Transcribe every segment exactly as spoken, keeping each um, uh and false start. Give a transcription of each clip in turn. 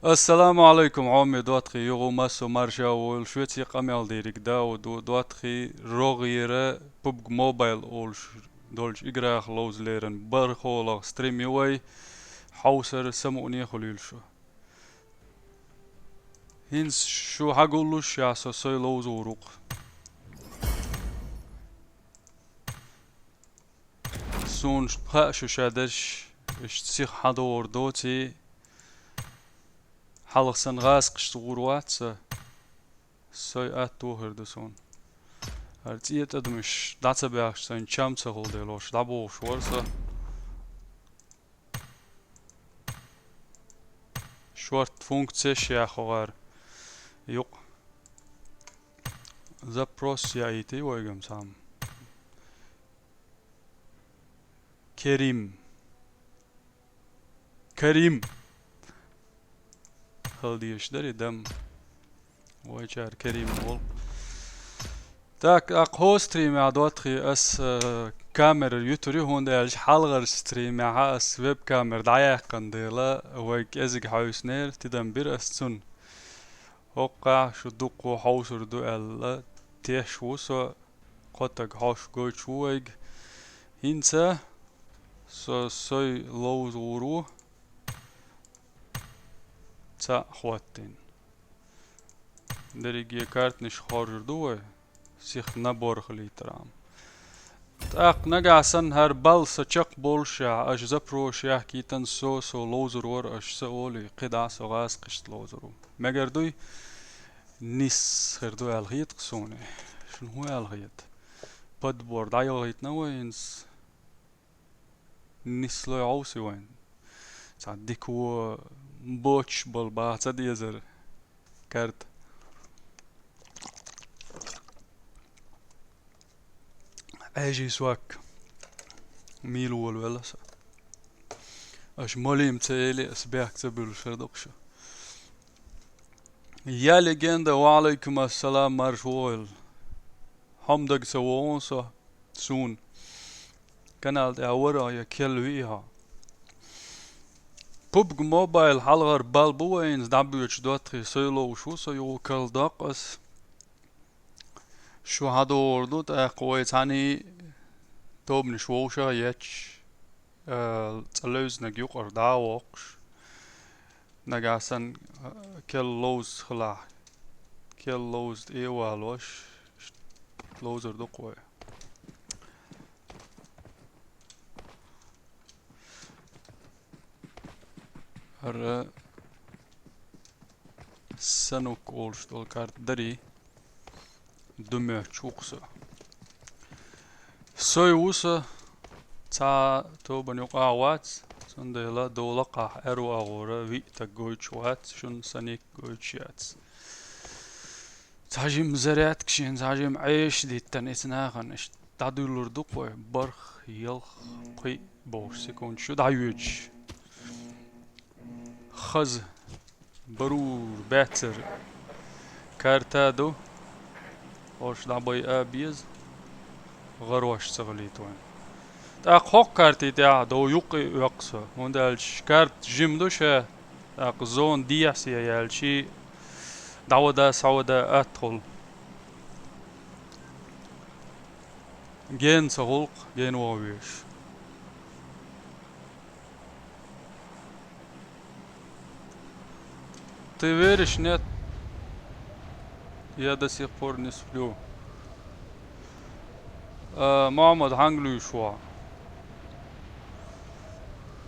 Ассаламу алайкум, хьоме доттагӀий, юха массо марша войла, шуьца къамел дийриг Дауд ву, доттагӀий, рогӀера пубг Mobile олуш долчу играх ловза лерина бархӀалгӀа стрим ю вай, хьовсара самукъане хуьлийла шу. ХӀинца шу хьагуллуш я со сой ловза вурукх. Суна хаьа шу ша дерш, иштта сиха хьадогӀур доций, хьалха санна гӀазкхашца гӀур вац сан, сой атта хир ду суна. ХӀара цӀе тӀадамаш дӀа ца баьхча, сайн чам ца хилла дела, ош дӀабохуш вара со. Шорт функцеш яхо гӀар. Юкъ. Запрос яийти вайгам сам. Керим. Карим. Хала дезаш дарий дам. Вайчара Карим волу. Так, а кхо стримехь доттагӀий ас, э, камера ютур ю, хӀунда аьлча хьалхарчу стримехь ас веб-камера дӀаяьккхина дела, вай кӀезиг хьовсинера, тидам бира ас цунна. ХӀоккхахь шу дуккха хьовсур ду аьлла, теш ву со, кхо таг хьош гойтуш ву вайга. ХӀинца со сой ловза гӀур ву. Цхьаъ хӀоттийна. Дерриге картанаш хоржур ду вай, сиха набор хилийтархьама. ТӀаккха нагахь санна хӀара балла сан чекх болушехь, аша запросаш яхкийтина со, со ловзур вара, аша ца олий, кхидӀа со гӀазкхашца ловзур ву. Мегар дуй? Нис хир ду аьлла хета-кх суна. Шуна хӀун аьлла хета? Подбор дӀайохийтина вай хӀинца. Нислой хьовсий вайн. Цхьа дика вон боцуш болу баха ца дезара карта. Ӏежий сок. Мийла волавелла со. Аша молийма ца эли, аса бехк ца буьллуш хир ду-кх шу. Я легенда, ва алайкум ассалам, марша вогӀийла. Хьо-м дага ца вогӀу со, суна. Канал тӀехь вара я кел виъ хьо. Пубг Мобайл хьалхара бал бу вайна дӀабоьдуш доттагӀий, сой ловзуш ву со, юха карладоккху ас. Шу хьадогӀур ду, тӀаккха вай цхьаьний тобанаш вовшах а етташ, а, цкъа левзинарг юкъара дӀа а воккхуш. Нагахь санна, а, кел ловза хилахь, кел ловза тӀе а валош, ловзур ду-кх вай. ХӀара Санук олуш долу карта дарий, ду моьттуш ву-кх со. Сой ву со, цхьа тобанна юкъахь вац, цундела долакхахь аьрру агӀора виъ таг гойтуш вац, шуна саниг гойтуш яц. Цхьа жимма зарядка шена, цхьа жимма Ӏеша диттана, ица нахана иштта дӀадуьллур ду-кх вай, барх, ялх, пхиъ бохуш секундаш ю дӀайоьдуш. Хаза, барур, баьццара карта ду, ош дӀабай а беза, гӀарош ца хилийта вайн. ТӀаккха хӀокху картий тӀехь дов юккъе оьккху со, хӀунда аьлча карта жима ду ша, тӀаккха зона дехьа се яьлчий, дӀавада, схьавада атта хуьлу. Гена ца гӀуллакх, гена ван веш. Ты веришь, нет? Я до сих пор не сплю. А, Мохьмад, хьанга луьйш ву?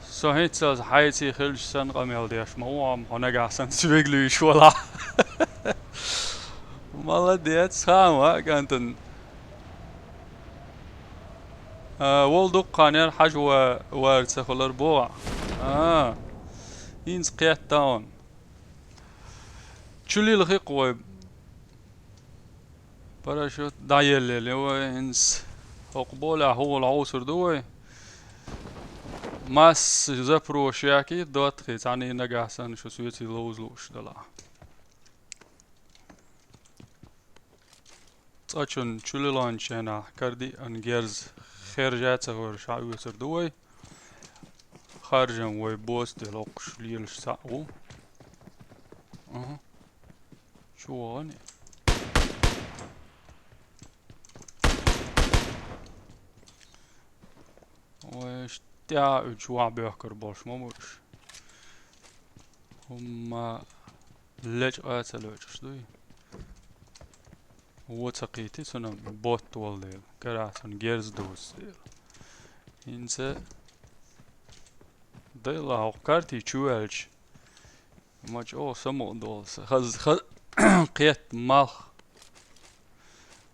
Со хӀинццалц хьайций хилча санна къамел деш ма ву, амма хьо нагахь санна соьга луьйш валахь. Молодец, хаам а, кӀантан. А, вол дуккха хан яра хьажа ва-, вара ца хилар боху. А, хӀинца кхетта хьуна. Чулила хи-кх вай. Парашют дӀаеллеле вай, хӀинца хӀокху болехь хӀугӀула хьовсур ду вай. Масса запросаш яхкий, доттагӀий, цхьаьний нагахь санна шу соьций ловза лууш далахь. Цкъачунна чулилончу хенахь кардиъан герз хержа а ца хевшина оьцур ду вай. Харжам вай боцу де локхуш лелаш цхьаъ ву. Аха. Чу вагӀан? Вай, тӀаьхьа уьдуш вахь бехкар болуш ма бу уьш. ХӀумма лечкъа а ца лечкъаш дуй. Вон ца кхийти, цунна ботт волу дела, карахь цунна герз дузу дела. ХӀинца дайла хӀокху карти чу ваьлча, ма чӀогӀа самукъа долу са. Хаза, ха-, кхетта малх.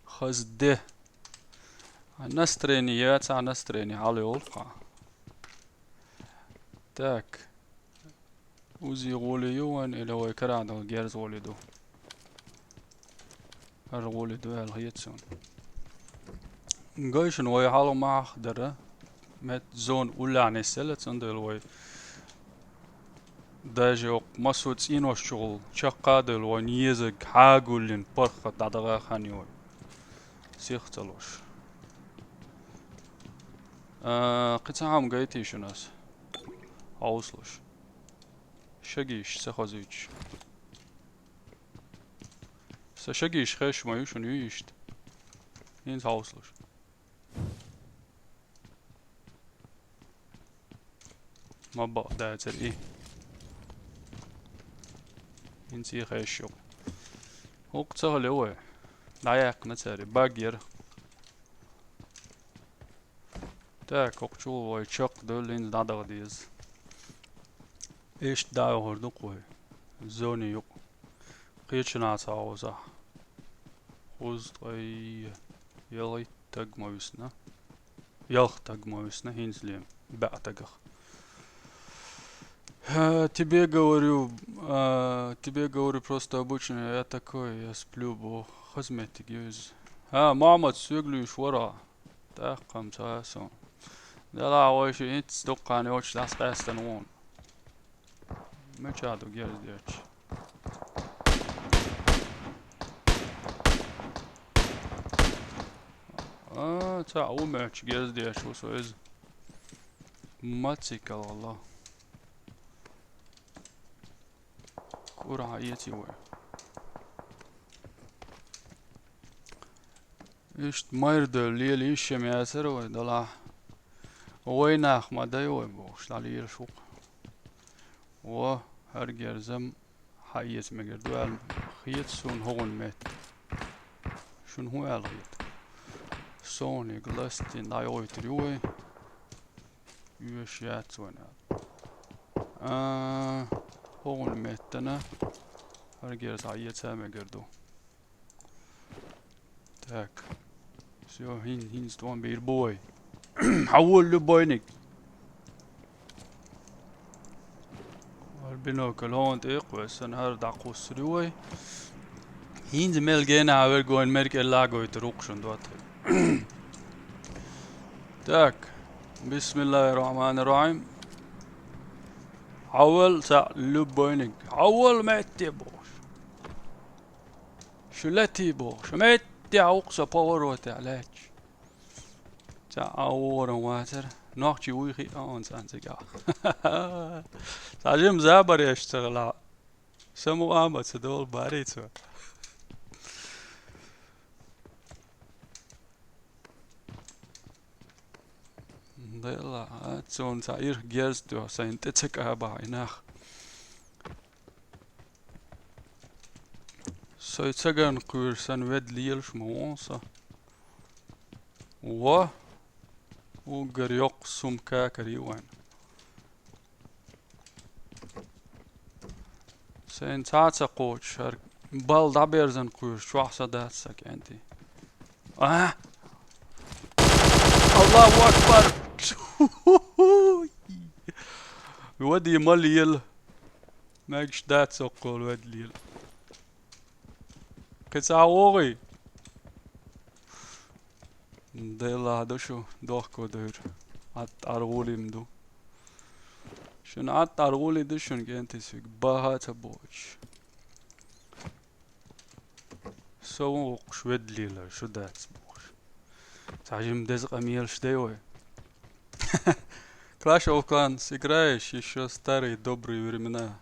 Хаза де. Настроение яцахь, настроение хьала йолу-кх. Так. Узи гӀоли ю вайн или вай карахь долу герз гӀоли ду? ХӀара гӀоли ду аьлла хета суна. Гайшина вай хьалха мах дара. Мет зона уллехь нисъелла, цундела вай даже окху массо а цӀенош чухула чекх а девлла, вайн езаг хьагуллин паргӀат дӀадагӀа хан ю вай. Сих ца луш. А, кхин цхьа хӀума гайтий шуна ас? Хьовсалуш. Шагиш ца хозуьйтуш. Сан шагиш хезаш ма ю шуна, ю иштта. ХӀинца хьовсалуш. Ма бакъ дацара и. ХӀинца и хезаш ю-кх. ХӀокху ца хилла вай. ДӀаяьккхина цара, баг яра. Так, хӀокху чу вай чекх девлла, хӀинца дӀадагӀа деза. Иштта дӀа а вахар ду-кх вай. Зони юкъа. Кхечанхьа ца хьовзахь. Кхузткъе ялхитта таг ма висна. Ялх таг ма висна, хӀинца лем. БаьӀ тагах. Э, тебе говорю, э, тебе говорю просто обычно, я такой, я сплю, бо хаза меттиг ю иза. А, Мохьмад, соьга луьйш вара. ТӀаккха-м ца а суна. Делахь вай ши хӀинцца дуккха йоцуш дӀасакъаьстина вон. Мичахь ду герз детташ? А, цхьаъ ву моьттуш герз детташ ву со иза. Мацикал валла. Кура хьан эций вай? Иштта майра девлла лела йиш ма яцара вай, делахь. Вай нах ма дай вай бохуш, дӀалелаш ву-кх. Во, хӀара герз-м хьаэца мегар ду аьлла хета суна хӀокхуьнан метта. Шуна хӀун аьлла хета? Соник ластийна дӀайойтур ю вай. Оьшуш яц вайна аьлла. А, хӀокхуьнан меттана хӀара герз хьаэца мегар ду. Так. Всё, хӀин-, хӀинца тӀом бийр бу вай. Хьан волу любойник? ХӀара бинокль хӀунда тӀе кхоьссина, хӀара дӀакхуссур ю вай. ХӀинца мел генахь верг вайн мер кӀелла а гойтур ву-кх шуна доттагӀий. Так. Бисмиллахир-рахманир-рахим. Хьан волу цхьаъ любойник? Хьан волу метте бохуш? Шу латий боху. Шу меттехь ву-кх со поворотехь лаьтташ. Цхьа а вогӀуран вацара. Нохчий вуй хиъ а онца цигахь. Цхьа жима забар еш ца хилахь. Самукъа а ма ца долу барий цо. Делла, а, цунна цхьа ирх герз тоьхна, сайна тӀе ца кӀабахь и нах. Сой ца ган кхуьйра сан ведда лелаш ма вон со. Во! Уггар йоккха сумка карий вайн. Сайна цхьа а ца кхочуш, хӀара балла дӀаберзан кхуьйра чохь са дац сан кӀентий. А? Аллаху акбар! Вади ма лела. Мегаш дац оккхул вади лела. Кхин цхьа вогӀий? Делахь ду шу, дохко дойра. Ӏад аргӀулим ду. Шуна Ӏад аргӀули ду шуна кӀентий сиг. Баха а ца боцуш. Со вон воккхуш ведда лелар, шу дац бохуш. Цхьа жима деза къамелаш дай вай. Clash of Clans играешь, ещё старые добрые времена.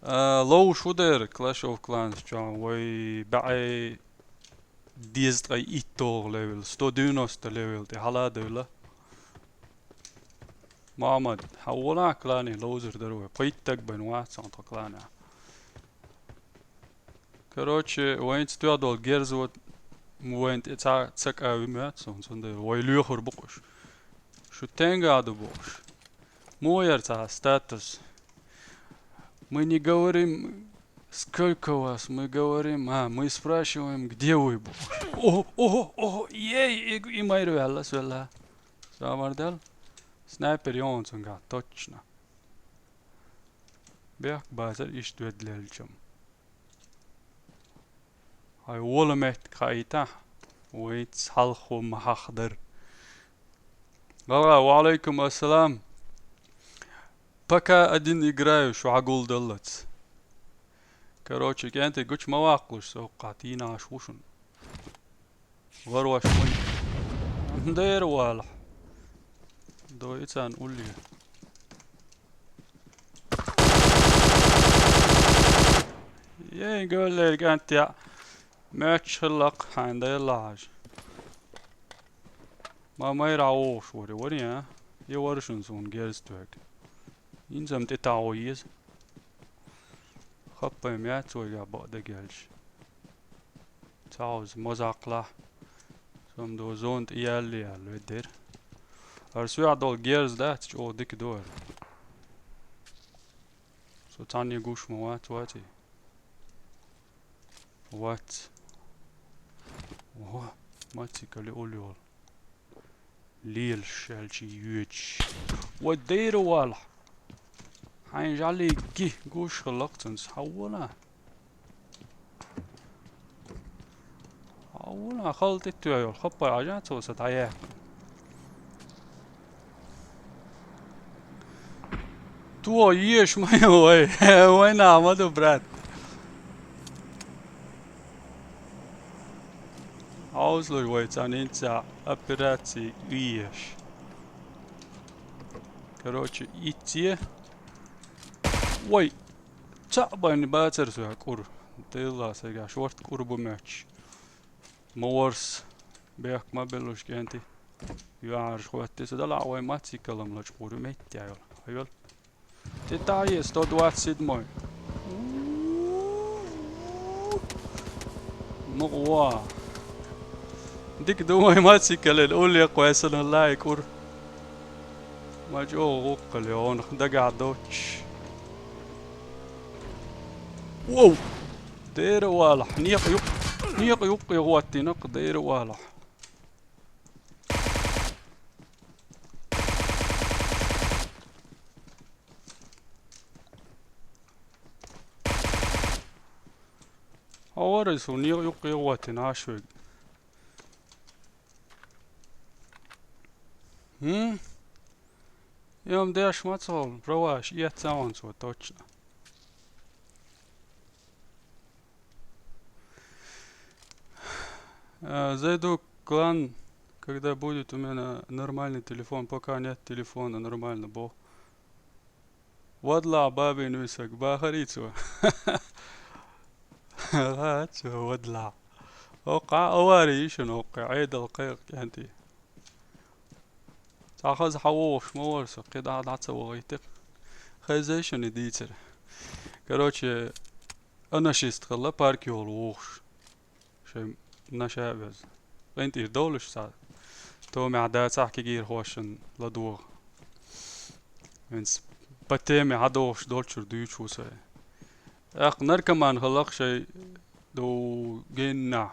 А, ловш ву дера Clash of Clans чохь вай баьӀе дезткъе итталгӀа левел, сто девяносто левел тӀе хьаладевлла. Мохьмад, хьан волахь клане ловзар дара вай? Пхийтта стаг байна вац хьуна тхо кланехь. Короче, вайца тоьхна долу герз вот вайна тӀе ца, ца кӀави моьтту суна, цундела вай лоьхур бу-кх уьш. Шу тенга ду бохуш. Муха яра цхьа статус? Мы не говорим, сколько вас, мы говорим, а, мы спрашиваем, где вы бохуш. Ого, ого, ого, ей, и, и майра ваьлла, свелла. Самар дал. Снайпер йогӀун цуьнгахь, точно. Бехк бацара иштта ведлелчам. Хьайн вола меттиг хаийтахь, вайца хьалхо ма хьахдар. ГӀалгӀа, ва алейкум ассалам. Пока один играю, шу хьагулдаллац. Короче, кӀентий гучу ма ваккхалаш, со хӀокхахь тийна Ӏаш ву шуна. Варош вайн. Дера валахь. Дой царна улле. Ей, галлер кӀант яа. Моьттуш хилла-кх хьайн дела лахьажа. Ма майра вогӀуш вари, вари, а? И вара шуна суна герз тоьга. ХӀинца-м тӀе таӀо еза. Хаппай-м яц вайгахь бакъдерг аьлча. Цхьа хьовза мозаккхалахь. Со-м ду зона тӀе яьлла яьлла веддера. ХӀара соьгахь долу герз дац, чӀогӀа дика ду хӀара. Со цхьанне гуш ма вац, ваций? Вац. Ого, маци кали улле волу. Лелаш аьлча йоьдуш. Вай дера валахь. Хьайн жӀаллиги гуш хилла-кх цунца. Хьан вона? Хьан вона? Хала тӀе тоьхна йолу хаппай Ӏажа цо сан дӀаяьккхина. Тво еш ма ю вай. Вай нах ма ду, брат. Хьовзалуш вай цхьана хӀинца операци еш. Короче, ицце. Вай! Цхьаъ байна бацара соьга кӀур. Делла сайгахь шорта кӀур бу моьттуш. Ма ворс. Бехк ма беллуш кӀентий. ЮьхьӀаьржа хӀоттийса далахь вай маци калам лачкъур ю меттехь йолу. Хьайол. Титаи сто двадцать седьмой. Мукъа. Дика ду вай маци калел улле кхойсана лай кӀур. Ма чӀогӀа гӀуккхал йогӀунах дагахь доцуш. Воу! Дера валахь, некъа юкъ-, некъа юккъе гӀоттина-кх, дера валахь. Хьо вара иза хӀун некъа юккъе гӀоттина Ӏаш вега? ХӀм? Ям деш ма ца хьо, праваш, эццаван цо точно. Э, зайду в клан, когда будет у меня нормальный телефон. Пока нет телефона нормально, бо. Вадла бабин висаг, бахарицу. Ха, цу вадла. Окъа авари ишин окъа, айдал къайк кӀанти. Цхьа хаза хьавогӀуш ма вара со, кхидӀа дӀа ца вогӀийтира. Хезай шуна и дийцар. Короче, анашист хилла парк йолу вогӀуш. Шайн наша а веза. КъинтӀера довлуш цхьа. Томехь дацахь кегийрхошна ладогӀа. ХӀинца по теме хьадогӀуш долчуьра дуьйцуш ву со. ТӀаккха наркоман хилла-кх шайн ду геннахь,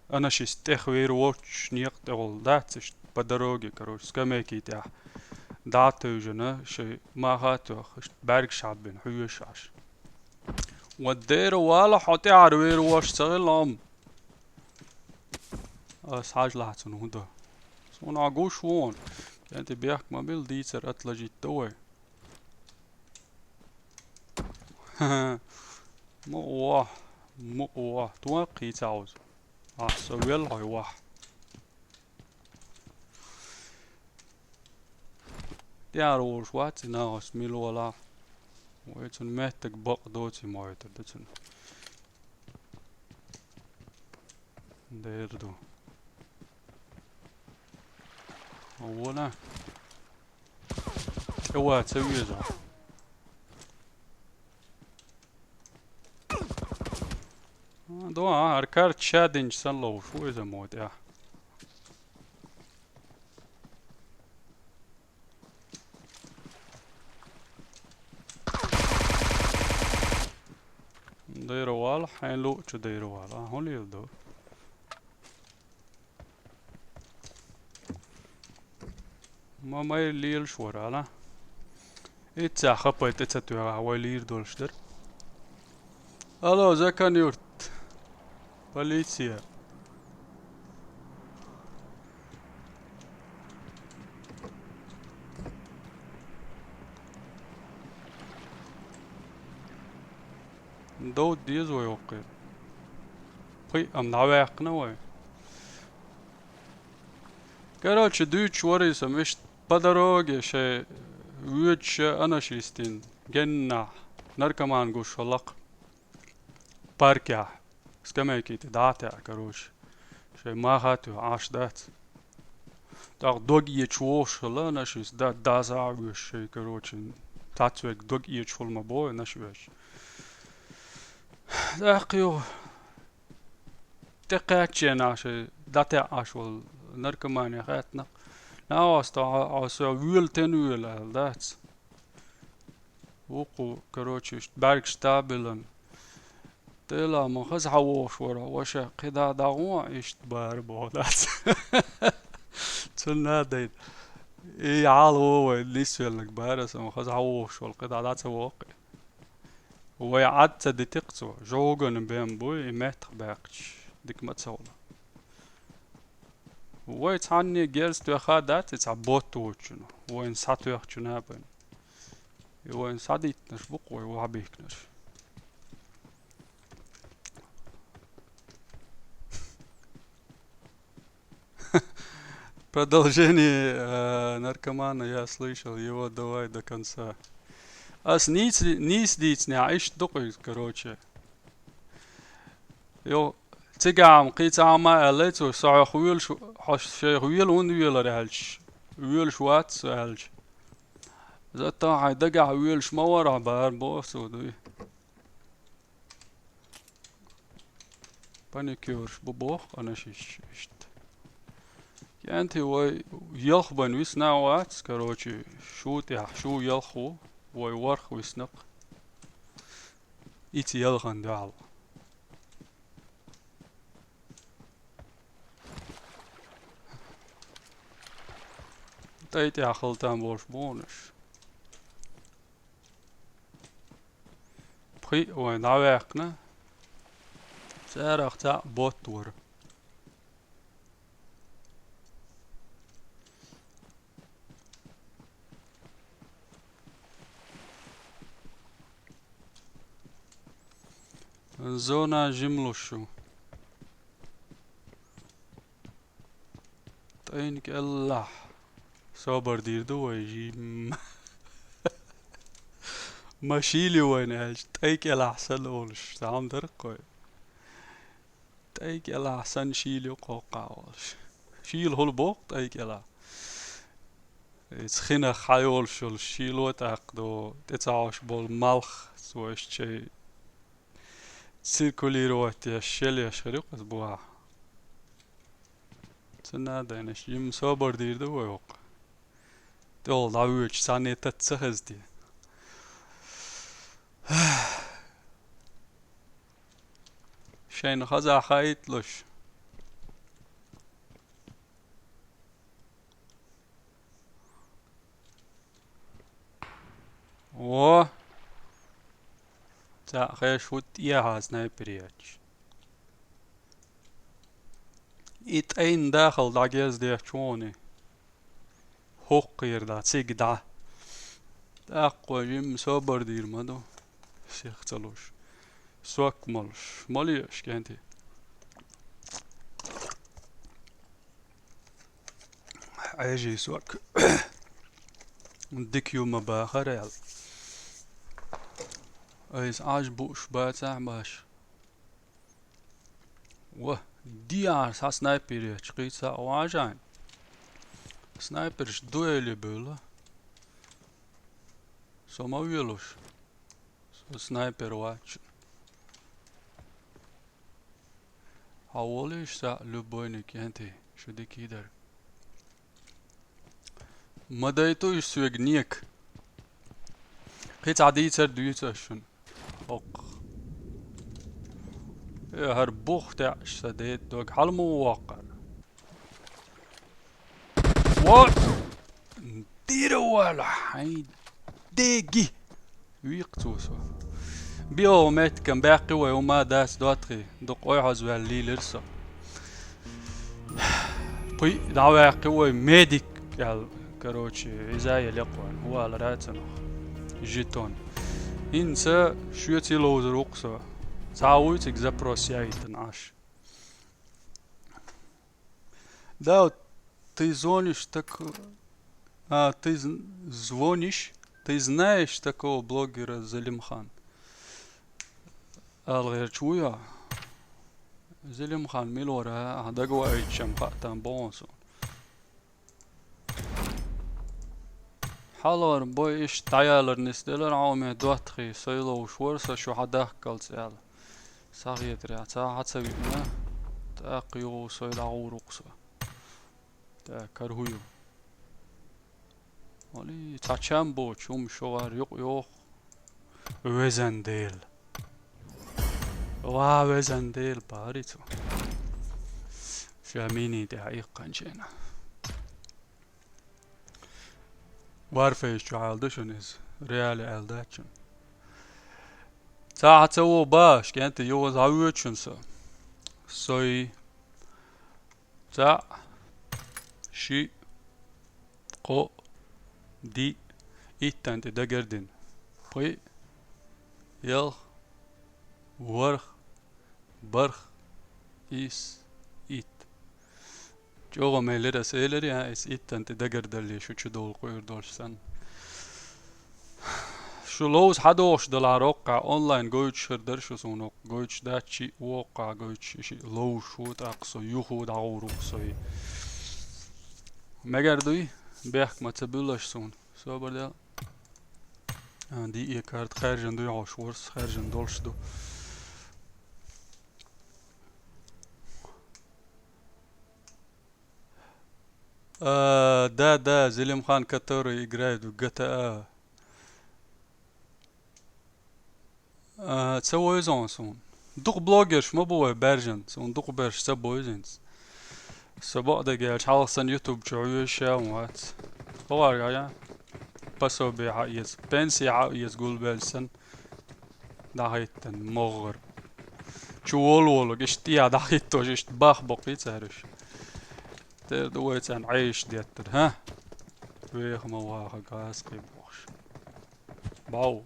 анашист тӀех вер воцуш некъа тӀехула дац иштта, по дороге, короче, скамейки тӀехь дӀа а тевжина, шайн маха а тоьхна, иштта бӀаьргаш хьаббина, хьоьжуш Ӏаш. Ва дера вала хьо тӀаьхьара вер вош ца хилла хьо-м. Ас хьажа лахьа цунна хӀун до. Суна гуш вон. КӀанти бехк ма билла дийцар отложить до вай. Мукъа вахь, мукъа вахь. Тхо кхийца хьовза. Ахь со велла хьой вахь. ТӀаьхьара волуш вац и нахаца мила валахь. Вай цун меттаг бакъ доций мойтар да цун. Дер ду. Вона. Эва, ца веза. А, да, а, ар кар чадинч сан лоу, шу иза мот, я. Дайра вала, хьайн лу чу дайра вала. А, хьун лил ду. Ма май лил швара, ала? Итца хапай тӀе ца туьгӀа, вай лир долуш дара. Алло, Закан-Юрт. Полиция. Дов деза вай оккхе. Пхи ам дӀаваьккхина вай. Короче, дуьйцуш варий со, мишта по дороге шайн воьдуш анаш йистина, геннахь, наркоман гуш хӀаллакх. Паркехь, скамейки тӀе дӀа а таьӀа, короче, шайн маха а туьха, Ӏаш дац. ТӀаккха дог эчу вовшахала, наш иза да-, даса а вуьйш шайн, короче, цхьацца вега дог эчу хула ма бой, наш веш. ТӀаккха юха тӀекхаьчча нах шайн дӀатаьӀаш волу наркомане хаьттина. Нагахь оста хьо, хьо со вуьйла тен вуьйла аьлла дац. Вукху, короче, иштта бӀаьргаш табилан. Дела, ма хаза хьан вохуш вара, ваша, кхидӀа дӀагӀо, иштта бара боху дац. Цунна а дайна. И хьал вон вай нисвеллаг бара, аса ма хаза хьан вохуш вара, кхидӀа дӀа ца воккхи. Вай Ӏад ца дитикх цо, жогана бен буй, и меттах баьккхича, дика ма ца хуьлу. Вай цхьанне герз тоьхха дац и цхьа бот воцучунна, вайна схьатоьхначунна а бен. И вайна схьадиттинарш бу-кх вай вахьбихкинарш. Продолжение, э, наркомана я слышал, его давай до конца. Ас нийса, нийса дийцинехь, иштта ду-кх иза, короче. Йо, цигахь-м кхин цхьа хӀума аьллай цо, со хьох воьлуш, хьо шайх воьла хӀунда воьлура аьлча, воьлуш вац со аьлча. Зато хьайн дагахь воьлуш ма вара хьо бара боху цо, дуй. Паникерш бу боху къанаш иш-, иштта. КӀентий вай ялх бан висна а вац, короче, шу тӀехь, шу ялх ву, вай ворхӀ виснакх. Ица ялхан дуьхьал. ТӀай тӀехь хала там болуш боху аш. Пхи а вайн дӀаваьккхина. Царах цхьаъ бот вара. Зона жимлуш ю. ТӀайна кӀеллахь. Собар дийр ду вай жим. Ма шийла ю вайна аьлча, тӀай кӀелахь санна олуш, цхьа хӀума дара-кх вай. ТӀай кӀелахь санна шийла ю кхоккхахь олуш. Шийла хӀула боху тӀай кӀелахь? Иза хинах хьайолуш йолу шийла тӀаккха ду, тӀе ца Ӏаш болу малх, цо иштта шайн циркулировать еш, шелъеш хир ю-кх иза бухахь. Ца надо, аш, жимма собар дийр ду вай хӀокху. ТӀехула дӀавоьдуш цхьанне тата ца хеза те? Шайна хазахь хаийталаш. Во! Цхьаъ хеш ву тӀехьа снайпер етташ. И тӀайна дахал дӀагездеш вуни. ХӀокхуьра дӀа, цига дӀа. ТӀаккха жимма собар дийр ма ду. Сих ца луш. Сок молуш. Молуьйш, кӀентий. Ӏежий сок. Дика ю ма бахара аьлла. Айса Ӏаж бууш бацахь баш. Ва, диар са снайпере чкъийца важайн. Снайперш дуэли бюлла. Со ма велуш. Со снайпер вач. Хьаволиш са любойник янти, шу дикидар. Ма дайту иш соьг нек. Кхи цхьа дийцар дуьйцу ас шуна. Окх. Э, хӀара бух таьӀаш са дайта дог хьалмо воккхар. Ва! Дира вала хьайн деги! Вийкх цо со. Био меттиган баьккхи вай, ума дац доттагӀий, дукха ойхьоз ваьлла лийлира со. Пхи дӀаваьккхи вай медик аьлла, короче, иза я лекхойн, хӀу алара цунах. Жетон. ХӀинца шуьца ловзар ву-кх со. Цхьа вуй цига запрос яийтина Ӏаш. Да, вот ты звонишь так, а, ты з-, звонишь, ты знаешь такого блогера Залимхан? Алгерч вуя? Залимхан милора, а, дагаваичам патам бонсу. Хьалар бой иш дӀаялар нисделар, хьо ме доттагӀий, сайловш вар, са шу хьадахкалц аьлла. Сагъетаря, ца хьа ца виъна, тӀаккха югӀу сой дӀагӀур ву-кх со. ТӀаккха хӀара хӀу ю? Али, цхьа чам боч, хӀума шо вар юкъ йох. Везан Дел. Ва, везан Дел, бари цу. Ша мини тӀа иккханчена. Warface чу хьалда шуна иза. Реале аьлла дац шуна. Цхьа хьа ца во баш, кӀентий, юха зӀавоьдуш шуна со. Сой. Цхьаъ, шиъ, кхоъ, диъ, иттан тӀе дагардина. Пхиъ, ялх, ворхӀ, бархӀ, ийс, итт. ЧӀогӀа мел яра ас элира, а, иза иттан тӀе дагардалле шу чу довла кхуьур долуш санна. Шу ловза хьадохуш далахь роккхахь онлайн гойтуш хир дара шу суна, гойтуш дац шиъ, воккхахь гойтуш шиъ, шиъ ловзуш ву, тӀаккха со юху дӀагӀур ву со и. Мегар дуй? Бехк ма ца буьллаш суна. Собар дел. А, диъе карта хаьржина дуй хьош, ворс хаьржина долуш ду. А, да, да, Зелимхан, который играет в G T A. А, ца войза хьуна суна. Дукха блогерш ма бу вай баьржина, суна дукха берш ца бойзинца. Со бакъдерг аьлча, хьалха сан YouTube чу хьоьжуш ша хӀун вац. ХӀавар гая? Пособие хьаэца, пенсия хьаэца гулбелла сан. ДӀахӀиттина могӀар. Чу волу-волу, иштта тӀехьа дӀахӀиттош, иштта бах боккхий цаьраш. Тера ду вай царна Ӏеш деттар, хӀа? Веха ма ваха газ кхин бохуш. Бау.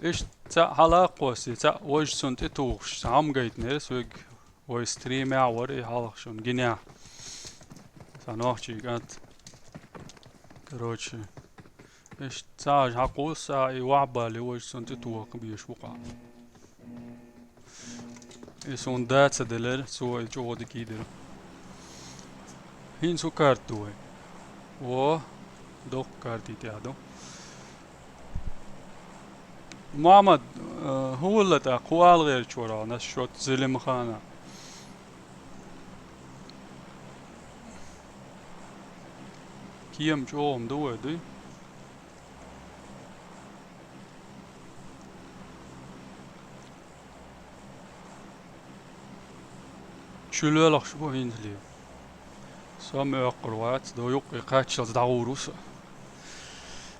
Иштта цхьаъ хьалакхоссий, цхьаъ важа цунна тӀетухуш, цхьа хӀума гайтинера соьга. Вай стримехь вара и хьалха шуна гинехь. Сан нохчий кӀант. Короче, иштта цхьа хьакхуссу а, и вахьбале важа цунна тӀетоха беш ву-кх. И суна да ца делира, цо и чӀогӀа дика йийдира. ХӀинца хӀу карта ду вай? Во, доккха карта тӀехь ду. Мухьаммад, э, хӀун вулла тӀаккха, хӀун ала гӀерташ вара хьо, нас шот Зелимхана? Кема чӀогӀа ма ду вай, дуй? Чу лоьлхуш бу хӀинцале. Со ма оьккхур вац, до юккъе кхаччалц дӀагӀур ву со.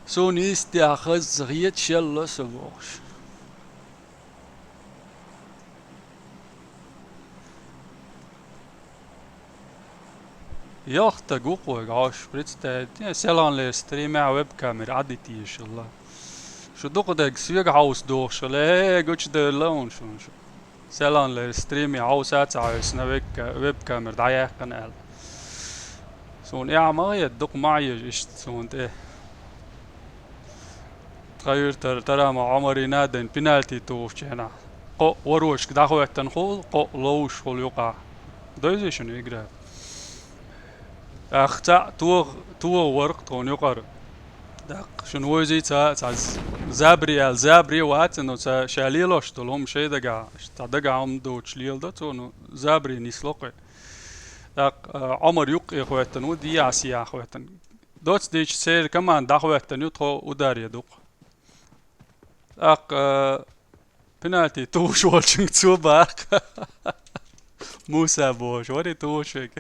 Суна йистехь хаза гӀеташ елла со бохуш. Ялх стаг ву-кх вайга, хьош представить, селханлера стримехь веб-камера Ӏадитийшалла. Шу дукха дерг соьга хьовса дохуш хила, э, гучудевлла хьуна шуна шу. Селханлера стриме хьовса а ца хьаьвсина веб-ка-, веб-камера дӀаяьккхина аьлла. Суна эхь ма хета, дукха ма Ӏеша иштта суна тӀе. Кхайуьртара Тарама Ӏомарина а дайна пенальти тухучу хенахь. Кхоъ вороташка дӀахӀоьттина хула, кхоъ ловзуш хула юкъахь. Дойзий шуна игра? ТӀаккха цхьаъ тоха, тоха вара-кх тхуна юкъара. ТӀаккха шуна войзий цхьа, цхьа з-, забри аьлла, забри а вац, ну, цхьа ша лелош долу хӀума шайн дагахь, цхьа дагахь хӀума доцуш леладо цо, ну, забри нисло-кх. ТӀаккха, а, Ӏомар юккъе хӀоьттина ву, дехьа-сехьа хӀоьттина. Доцу дийча церан команда дӀахӀоьттина ю, тхо ударе ду-кх. ТӀаккха, а, пенальти тухуш волчуьнга цо баха. Муса бохуш вара и тухуш верг.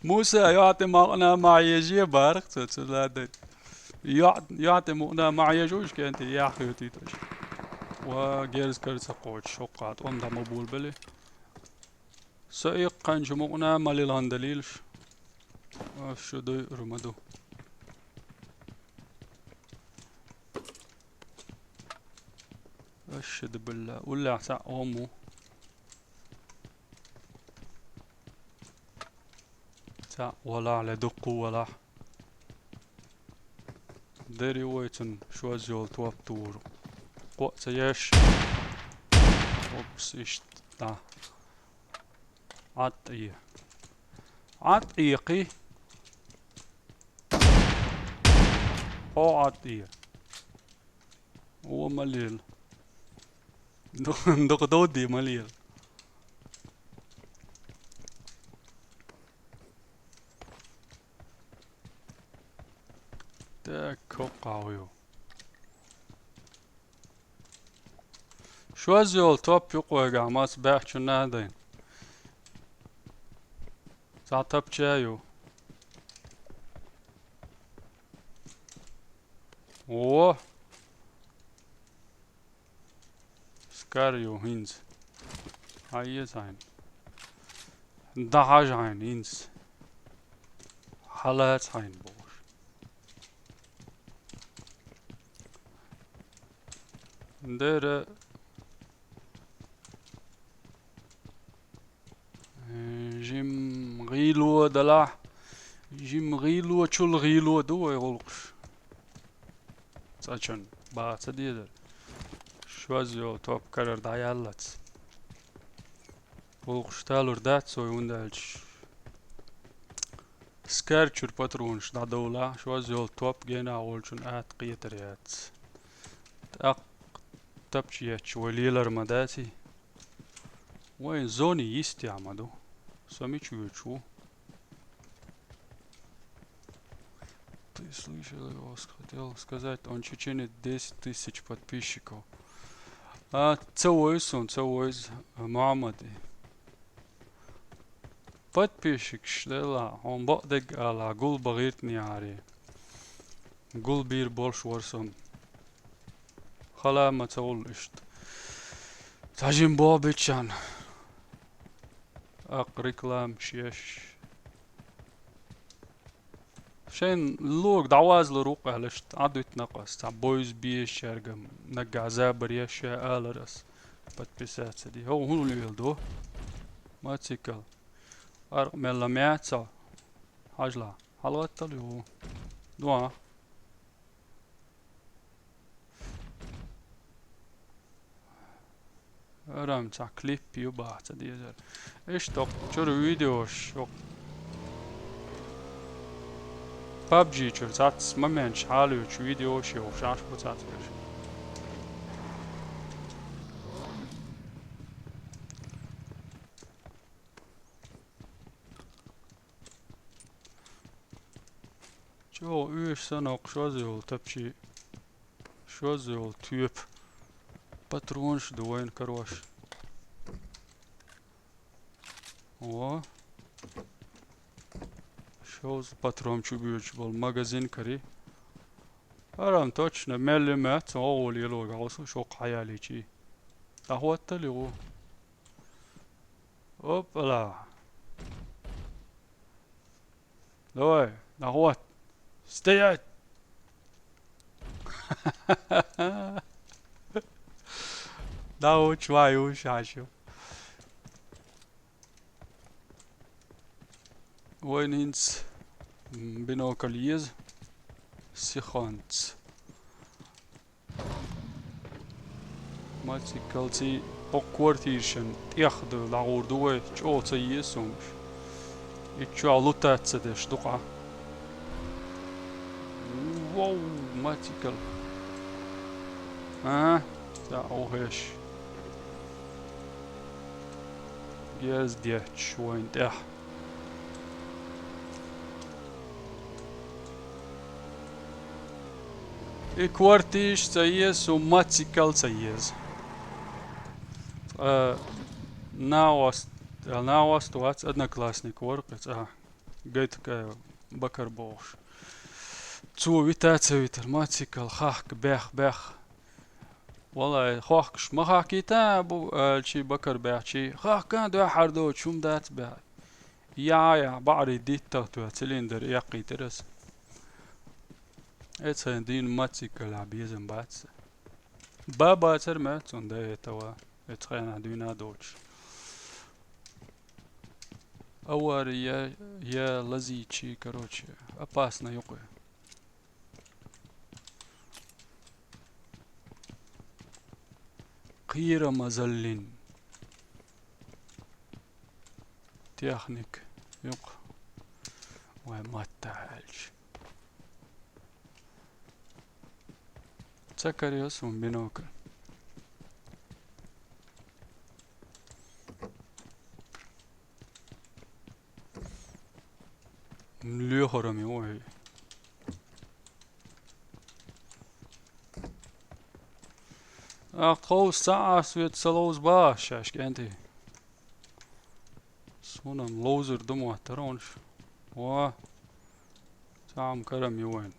Муса, йоӀ тӀе мукъана ма хьежа баха цо, цо ладайта. ЙоӀ, йоӀ тӀе мукъана ма хьежа уьш кӀентий, яхь хетийта аша. Ва герз кара ца кхочуш, хӀокху тӀом дӀа ма болабелий. Со иккханчу мукъана ма лилхьан далийла шу. Аш шу дуй ур ма ду. Аш шу ду билла. Уллехь цхьаъ гӀо ма ву. Цхьаъ валахь, ле дуккху валахь. Дери вай цунна шозза йолу топ тур. Кхоъ ца еш. Опс, иштта, да. Ӏад тӀе. Ӏад тӀе кхи. Хьо Ӏад тӀе. О, ма лела. Ду-, дукха довдий ма лела. Так, хӀокху хьо ю. Шозза йолу топ юкъа вайгахь маца баьхчунна а дайна. Цхьа тапча а ю. О! Скар ю хӀинца. Хьан еза хьайна? ДӀахьажа хьайна хӀинца. Хьалаца хьайна бохуш. Дера Э, жим гӀийло далахь, жим гӀийлочул гӀийло ду вай гӀуллакхаш. Цкъачунна баха ца дезара. Шозза йолу топ карара дӀаяллалц. ГӀуллакхаш талур дац вай, хӀунда аьлча скар чуьра патронаш дӀадовлахь, шозза йолу топ генахь волчун атта кхетар яц. ТӀаккха тапча етташ вай лелар ма даций? Вайн зоне йистехь ма ду. Со мича воьдуш ву? Ты слышал, я хотел сказать, он в течение десять тысяч подписчиков. А, ца войза суна, ца войза, Мухьаммад. Подписчикаш делахь, хьуна бакъдерг алахь, гулбан гӀиртинехьарий. Гулбийр болуш вара со. Хала ма ца гӀуллу иштта. Цхьа жима боху биччан. Аккха рекламаш еш. Шайн лога дӀавазлур ву-кх аьлла иштта, Ӏадуьту накъост, цхьа бойза безачаьрга наггахь забар еш ша алар ас. Подписаться ди. ХӀо хӀун лела ду? Ма цикал. Аркъ мелла меца. Хьажла. ХьалагӀаттал ю. Дуа. Арам цхьа клип ю баха ца дезара. Иштта оккху чуьра видеош, оккху пабжи чуьра цхьацца моменташ хьалоьцуш видеош йохуш Ӏаш бу цхьацца берш. ЧӀогӀа оьшуш санна оккху шозза йолу тапчий, шозза йолу тоьпа. Патронаш ду вайна карош. О. Шозза патрон чу боьдуш болу магазин карий. Арам точно, мелли ма, цхьа гӀо лело гӀо со шо кхьаялийчий. ДӀахӀоттал ю гӀо. Опа-ла. Давай, наход. Стоять! Да, учваю, шашу. Вайнинц, м, бинокль ез. Сихонц. Мотоциклций кхо кортишан тӀех ду дӀагӀур ду вай, чӀогӀа ца еза суна уж. Итт чохь лутац ца деш ду-кх. Вау, мотоцикл. А, ца ухеш. Гез детташ вайн тӀехь. И кортиш ца еза, у мотоцикл ца еза. Ткъа нагӀост, нагӀост вац, одноклассник вара кхин цӀа. Гайтакаев Бакар бохуш. Цо вита а ца витар, мотоцикл хахка бех, бех. Валлай, хохкаш ма хахкийта бу, аьлчи Бакар бехчи. Хахка дуьхьар доцу, хӀума дац бех. Я, я, баӀари диттах тоьхна, цилиндр эккхийтира аса. Эцхайн дийна мотоциклехь безам бац. Ба бацар ма цунна да это ва. Эцхайнахь дуьйна а доцуш. Авари я, я лазийчи, короче, опасно юкъе. Кхера мазаллин. Техник юкъ. Вай матта аьлча. Ца карийо суна бинокль. Лоьхурам ю вай. Ах, тховса ца Ӏа свет ца ловза баха шаьш, кӀентий. Суна-м ловзар ду моттар хьуна шу. Ва, цхьа-м карам ю вайн.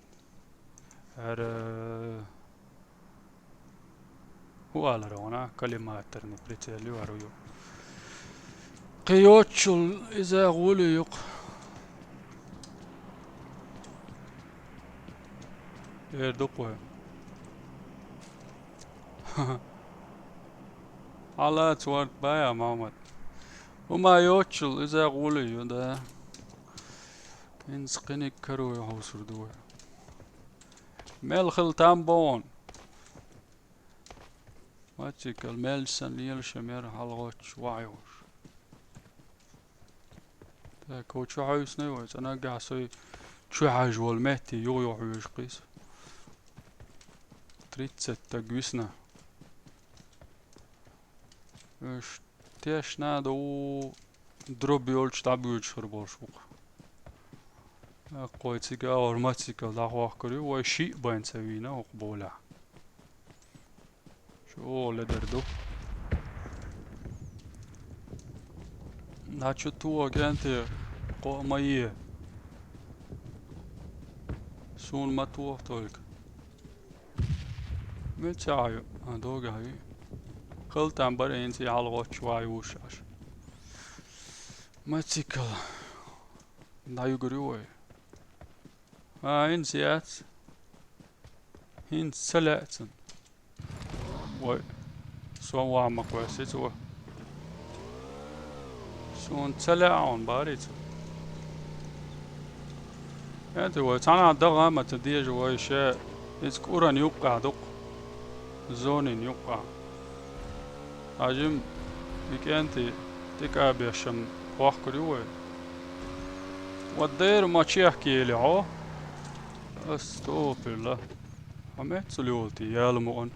ХӀара хӀу алара вана, коллиматорный прицел ю, хӀара ю. Кхин йоцчул иза гӀоли ю-кх. Эр ду-кх вай. Хьала цорт бая, Махьмад. ХӀума йоцчул иза гӀоли ю, да. ХӀинца кхиниг каро хьовсур ду вай. Мел хила там бохун. Мотоцикл мелча санна лелаш а мера хьалагӀоттуш ваха йолуш. Так, хӀо чу хьаьвсинай вай, цӀа наггахь сой чу хьажа волу метте юха-юха хьоьжу кхийса. Тридцать стаг висна. Уьш тешна а ду, дроби йолчу дӀабоьдуш хир болуш бу-кх. Аккхой цига а вара мотоцикл дӀахохкур ю, вай шиъ бен ца вийна хӀокху болехь. ЧӀогӀа ледар ду. Начу тоха кӀенте кхоъ ма е. Суна ма тоха только. Меца а ю, а, догахь ю. Хила там бара хӀинца и хьалагӀоттуш ваха юш аша. Мотоцикл. ДӀаюгур ю вай. А, хӀинца яц. ХӀинца ца лаьа цунна. Вай, сон ван ма кхоьссий цо. Суна ца лаьа хьуна, барий цо. ХӀета вай, цхьана дагӀа ма ца деза вай ше, иза кӀуран юккъехь ду-кх. Зонин юккъехь. Хьажим, и кӀентий тӀекӀа бешан хохкур ю вай. Ва дера ма чехкели хьо. Астопирла. Хьо меццул йолу те, яла мукъан.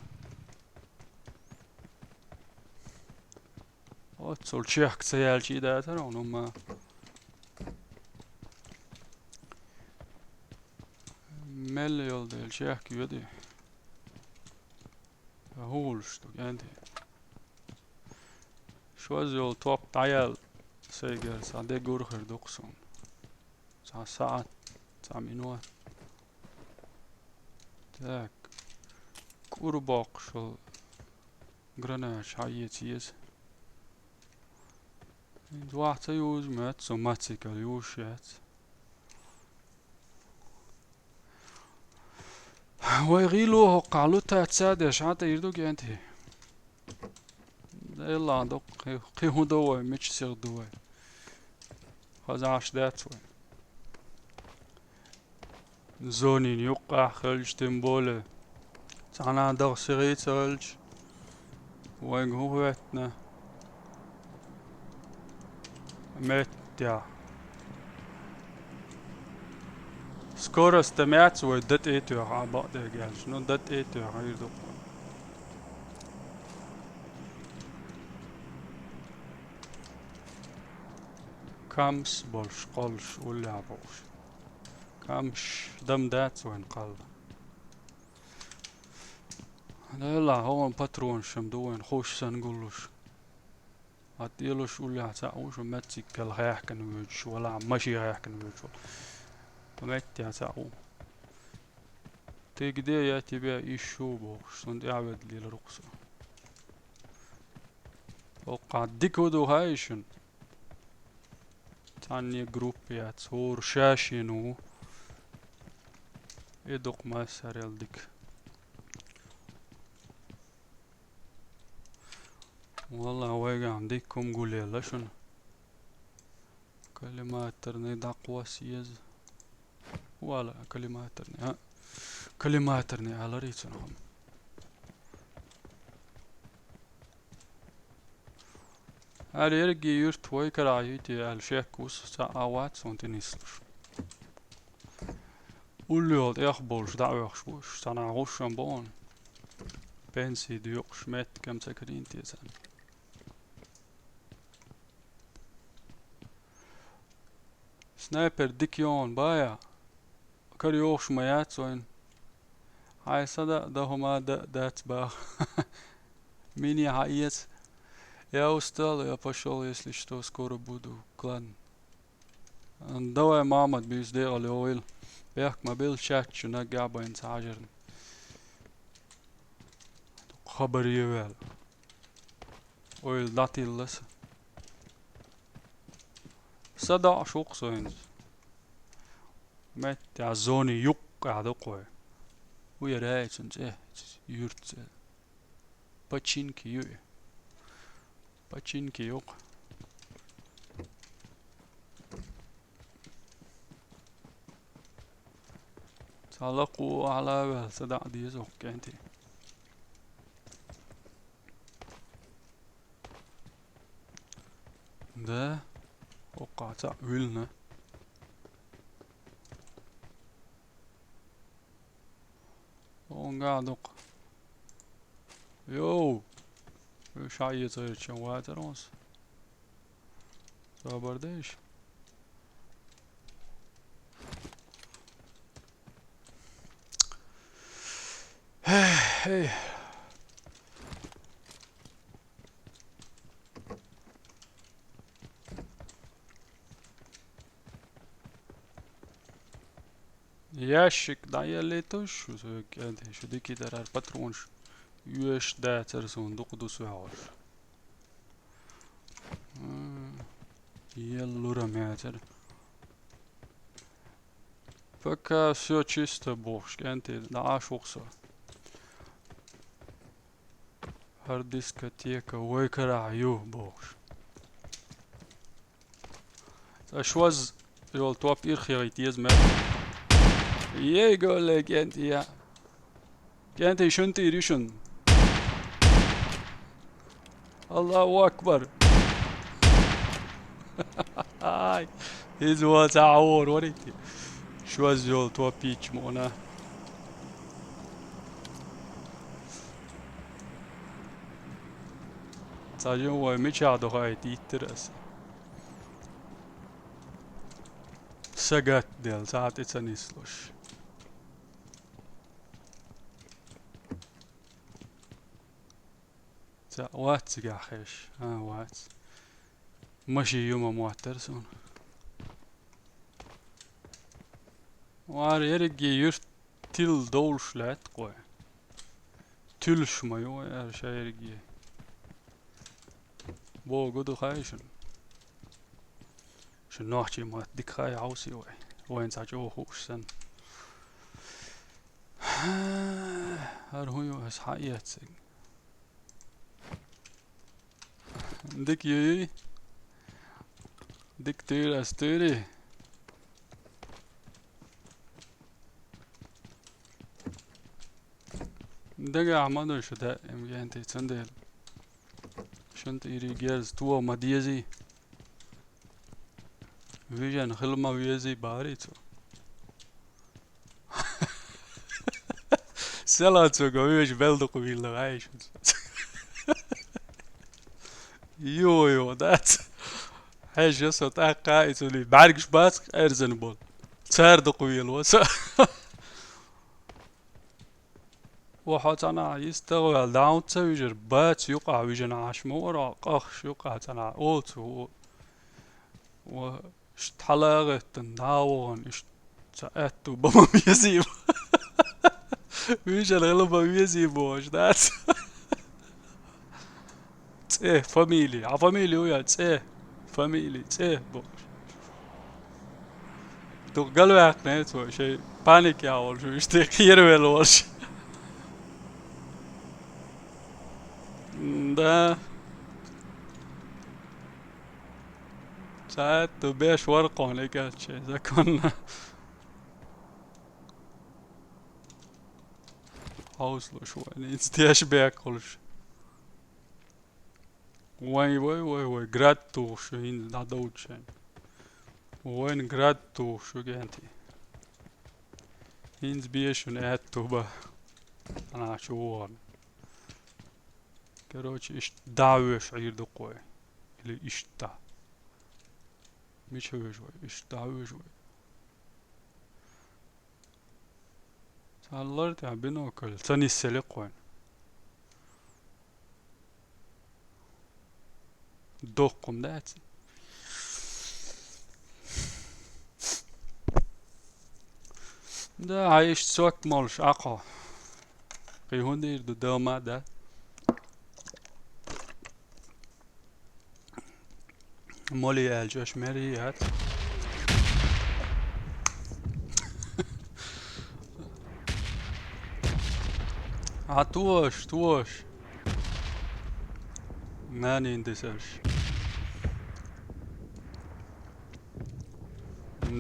Оццул чехка ца яьлча и дацара хьуна хӀумма. Мел йолу дела чехка йоьду. ХӀулуш ду, кӀентий. Шозза йолу топ дӀаяьлла сайгара схьа де гур хир ду-кх суна. Цхьа саӀат, цхьа минот. Так. КӀур боккхуш йолу гранач хьаэца еза. ХӀинца вахь ца юза моьтту со, мотоцикл юзуш яц. Вай гӀийло хӀокхахь лутаца деш хьан тӀе ир ду, кӀентий? Делахь ду, кхин, кхин хӀун до вай, мича сиха ду вай? Хаза Ӏаш дац вай. Зонин юккъахь хилча, тем более. Цхьана даха сиха ца хилча. Вайга хӀу хӀоьттина? Меттехь. Скорость маьцца вай дан тӀе а тоьхна, бакъдерг аьлча. Ну, дан тӀе а тоьхна, ир ду-кх вай. Камс болуш, кхоллуш, уллехь бохуш. Камсаш дан дац вайна кхалла. Делахь, хӀокхуьнан патронаш-м ду вайна, хууш санна гуллуш. Хьан тӀелуш уллехь цхьаъ ву, шу меттиг кхел хаьхкина воьдуш, валахь машен хаьхкина воьдуш волу. Меттехь цхьаъ ву. Ты где, я тебя ищу бохуш, цунна тӀаьхьаведда лелара-кх со. ХӀокхахь дика хӀу ду хаьий шуна? Цхьанне группа яц, хӀора ша-шена ву. И ду-кх массарел дика. Валлахь, вайгахь дика хӀума гулъелла шуна. Коллиматорный дӀакхосса еза. Вала, коллиматорный, а? Коллиматорный аларий цунах-м. Ара ерриге юьртахь вай карахь юй те аьлла шек ву со, цхьа а вац суна тӀе нислуш. Уллохула тӀех болуш дӀа а оьхуш бу уьш, цхьанхьа гӀуш-м бу хьуна. Пенсий доькъуш, меттиг-м ца карийна те царна. Снайпер дика йогӀун бая, кара йогӀуш ма яц вайна. Хьайн садаъа дан хӀума а дан а дац баха. Мини хьаэца. Я устал, я пошёл, если что, скоро буду. Ладно. Давай, Махьмад, буьйса декъала йогӀийла. Бехк ма билла, чат чу наггахь а байна ца хьажарна. Хабар е ваьлла. Ойла дӀатилла сан. Са доӀуш ву-кх со хӀинца. Меттехь зони юккъехь ду-кх вай. ХӀу яра и цуьнан цӀе, юьртан цӀе? Починки ю и. Починки ю-кх. Цхьа лакхо ахьа ла а ваьлла, са дӀа а деза хӀокху кӀентий. Да, хӀокхахь цхьаъ вилна. Онга а дукха. Йоу! Уьш хьаэца гӀирча вацара хьуна. Собар де иш. Хей, хей. Ящик дӀаеллийтуш шу соьга кӀентий, шу дикий дарара патронаш оьшуш дацара суна, дукха ду со хьоьжуш. М, еллура мецара. Пока всё чисто бохуш, кӀентий, дӀа Ӏаш ву-кх со. ХӀара дискотека вай карахь ю бохуш. Ца шозза йолу топ ирхъяхийта еза мел. Ей, голле, кӀентий, я. КӀентий, шуна тӀера ю шуна. Аллаху акбар. Ай, иза вон цхьа а вора варийти. Шозза йолу топ йича ма вана. Цхьа жима вай мичахь ду хаийта йиттира аса. Сагатделла, цхьа а тӀе ца нислуш. Ца вац цигахь хеш? А, вац. Машин юма моттара суна. Вара ерриге юьрт тилла довлуш лаьтта кхой. Туьлуш ма ю вай ара ша ерриге. Богу ду хаий шуна? Шун нохчийн мотт дика хаий хьовсий вай? Вайна цхьа чӀогӀа хууш санна. ХӀара хӀун ю аса хьан эцциг? Дика юй? Дика туьйра ас туьйрий? Дагахь ма ду шу даим гентий, цундела. Шун тӀера герз тоха ма дезий. Вижен хила ма везий, бахарий цо. Села цо го вижа бел дукха вилла вайш. Йо, йо, дац. Хьежа со тӀаккха а и цули бӀаргаш бац, эрзан бол. Цар дукха вилла васа. Ва хьо цӀанахьа йистагӀваьлла, даун ца вижар, бац юкъахь вижина Ӏаш ма вара, къахаш юкъахь цӀанахьа, оцу, ва, ишт хьалагӀеттан, дӀа а вахана, ишт ца аьтту ба ма везий ва. Вижар хила ма везий бохуш, дац. ЦӀе, фамили. А фамили ву я? ЦӀе. Фамили, цӀе бохуш. Дукха галваьккхина цо, шайн паник яхь волуш, иштта кхеравелла волуш. М, да. Цхьаьтту беш вара кхуьнан и кечче, законна. Хьовсалуш вайна, хӀинца теш беккхалуш. Вай, вай, вай, вай, град тухуш ю хӀинца дӀадовчу шайна. Вайна град тухуш ю, кӀентий. ХӀинца бешан аьтту ба. Ана чу вогӀарна. Короче, иштта дӀа а веш Ӏийр ду-кх вай. Или иштта. Мича веш вай? Иштта дӀа а веш вай. Цхьа лар тӀехь бинокль ца нисъели кхойн. Доккхум дац. Да, хьан иштта сок молуш Ӏа кхо? Кхин хӀун дийр ду, дама а да? Моли аьлча, аша мери яц. А тош, тош. Нанин десерш.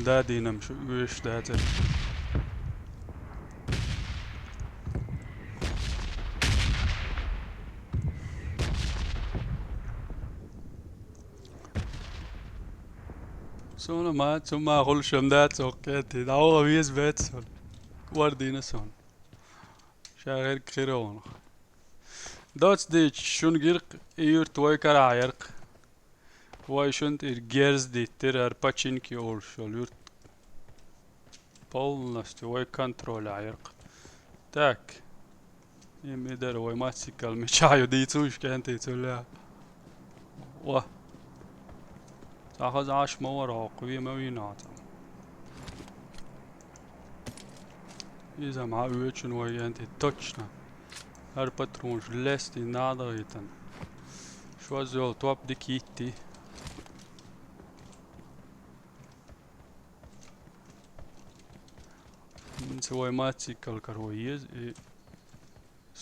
Да, дийнам шу уьш дацара. Суна ма, цу ма хуьлуш ма дац, оккхетий. ДӀаваха веза бац суна. Вардийна суна. Ша гӀерг хир ву хьуна. Доцца дийцича, шуна гира-кх и юрт вай карахь яра-кх. Вай шуна тӀера герз диттира, хӀара Починки олуш йолу юрт. Полностью вай контролехь яра-кх. Так. И ма дара вай мотоцикл мичахь ю дийца уьш, кӀентий, цу лаьа. Ва. Цхьа хаза Ӏаш ма вара хӀокху, вен ма вийна хьо цхьа. Иза ма оьцуш вай, кӀентий, точно. ХӀара патронаш лестий нах дахийтина. Шозза йолу топ дика йитти. ХӀинца вай мотоцикл каро еза, и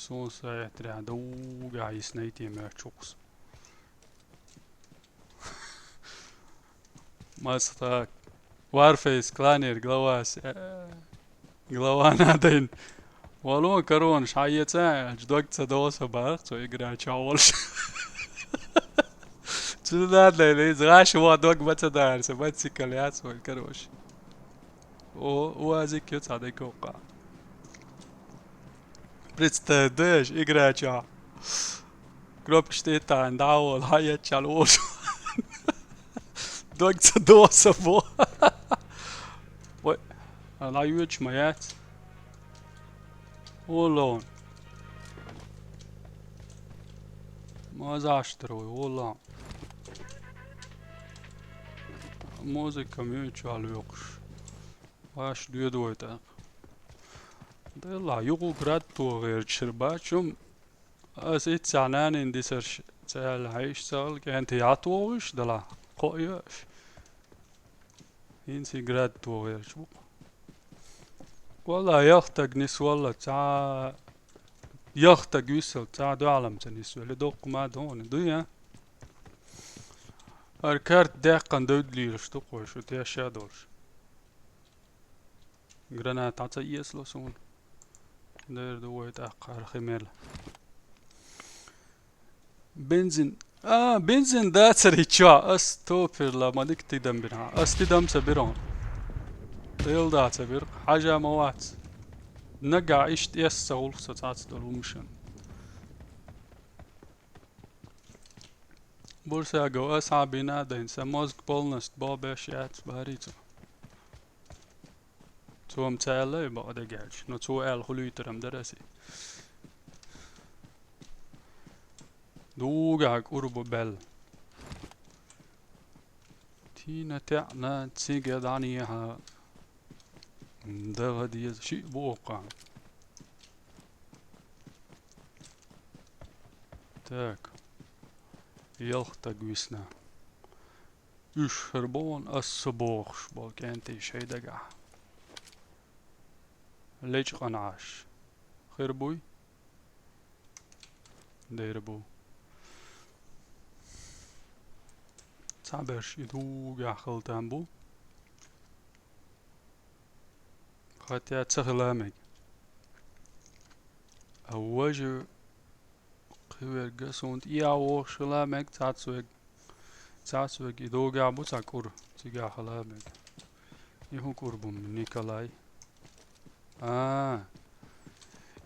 суна схьаэттарехь, довгахь йиснай те моьтту чукхус. Маца тхак. Warface кланера главас, э, глава надо ин. Вало, коронаш хьан эца аьлча, дог ца досу бах, цо игра чохь волуш. Цу надо ин, иза гӀаш вон дог ма ца дара, ца мотоцикл яц вай, короче. О, уазик ю цхьа декоккха. Представь, деш, игра чохь. Кнопкаш тӀетаьӀна, дӀа а волу, хьан эцча волуш. Дог ца досу бо. Вай, а, дӀайоьдуш ма яц. Оллон. Мазаш тара вай, оллон. Музыка муьйчу а лоькхуш. Ваш доьду вай тӀаккха. Делла, юкъу град тохийрачу шира бачум, ас иццахь нанин дисарш ца аьлла, хьайш ца хала, кӀентий, хьан тохуш дала, кхоъ ю аш. ХӀинца и град тохийрачу бу-кх. Валла, яхтаг нисвалла, цхьа яхтаг висал, цхьа дуьхьалам ца нисвелла, доккха ма догӀу, дуй, а? ХӀара карта даьккхина девдалийраш ду-кх вай шу, теш а долуш. Граната ца эцало суна. Дера ду вай тӀаккха хӀара хи мел. Бензин А, бензин дацар и чё? Ас топирла ма дика тидам бирхьа. Ас тидам ца бирон. Тел да ца бир. Хьажа ма вац. Нагахь иштта эс ца гӀулх со цац долу умшан. Бурсаго ас хьабина дайн, са мозг полностью бо беш яц бари цо. Цо-м ца аьлла и бакъдерг аьлча, но цо аьлла хуьлуьйтур-м дара ас и. Дугахь кӀур бу баьлла. Тийна теӀна цига дӀанехьа. Даха деза шиъ бу оккха. Так. Ялх таг висна. Уьш хӀара боху ас со бохуш болу кӀентий шайн дагахь. Лечкъана Ӏаш. Хир буй? Дера бу. Цхьаберш и дугахь хила там бу. Хотя ца хила мега. А важа кхиверг а суна тӀе а вохуш хила мега, цхьацца верг. Цхьацца верг и догахь бу цхьа кӀур, цигахь хила мега. И хӀун кӀур бу, Николай? А,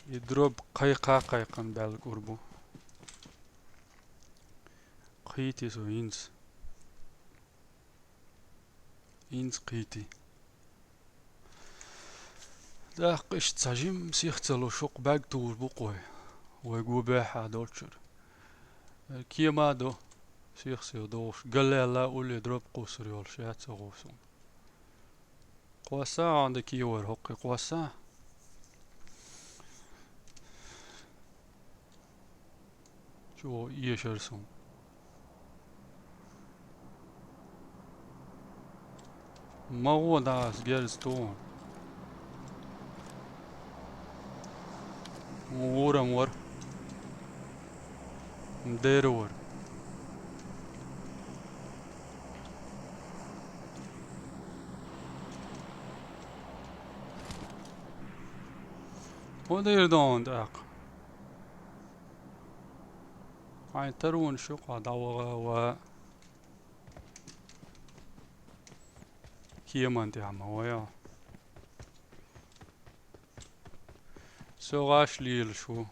и дроб кхайкха-кхайкхана баьлла кӀур бу. Кхийти со хӀинца. ХӀинца кхийти. ТӀаккха иштта цхьа жимма сих ца луш, хӀокху бӀаьрг тухуш бу-кх вай. Вай гу баьхьа долчуьра. Кема а до, сих-сих дохуш. Галлаьлла улле дроб кхуссур йолуш яц хӀокху суна. Кхосса а хьуна дан кийвар хӀокху кхосса. Чу эшар суна. Ма гӀо дӀа ас герз тухун. ГӀурам вара. Дера вара. ХӀун дийр ду хьуна тӀаккха? Хьайн таронаш юкъахь дӀаваха ва кеман тӀехь ма вайл. Со гӀаш лелаш ву.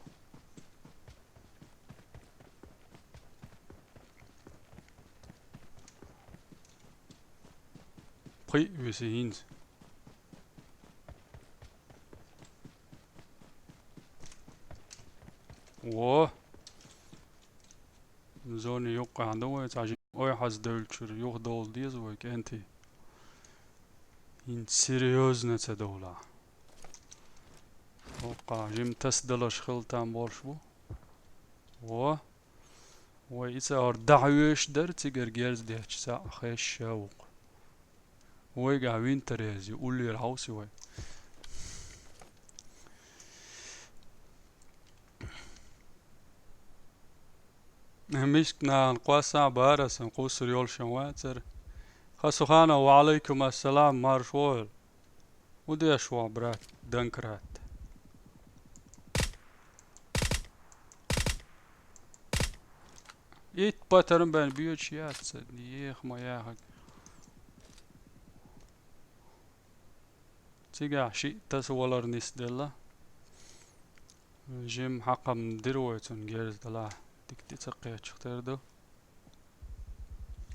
Пхиъ виси хӀинца. Во! Зони юккъехь ду вай, цхьа жи-, ой, хьаздевллачуьра юхадовла деза вай, кӀентий. ХӀинца серьёзно ца довла. ХӀоккхахь жима тасадаларш хила там болуш бу. Во! Вай и цӀа хӀара дахьоьшуш дара, цигара герз детташ цхьаъ хезаш а ву-кх. Вайгахь винтер еза ю, уллера хьовсий вай. Миска нахана кхосса а бара сан кхуссур йолуш вацара. Ха Суханов, ва Ӏалайкум ассалам, марша вогӀийла. ХӀун деш ву, брат, Донкрат? Итт патарн бен боьдуш яц сан, еха ма яхаг. Цигахь шиъ тасавалар нисделла. Жимма хьакхам дира вай цунна герз далахь, дика тӀе ца кхеччух тера ду.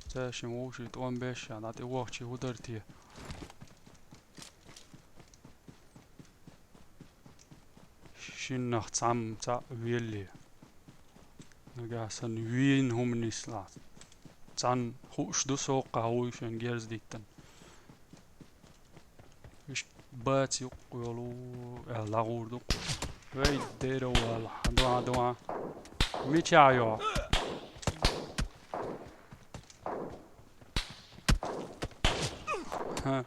Ца шин вовший тӀом беш а, дӀа тӀе вахчий хӀун дара те? Шиннах цхьамма цхьаъ велле. Нагахь санна вийна хӀума нислахь. Цхьанна хууш ду со кхаьуй шен герз диттан. Виш бац юкъ йолу, аьлла гӀур ду. Вей, дера вала, дуа, дуа. Мича йо? Ха.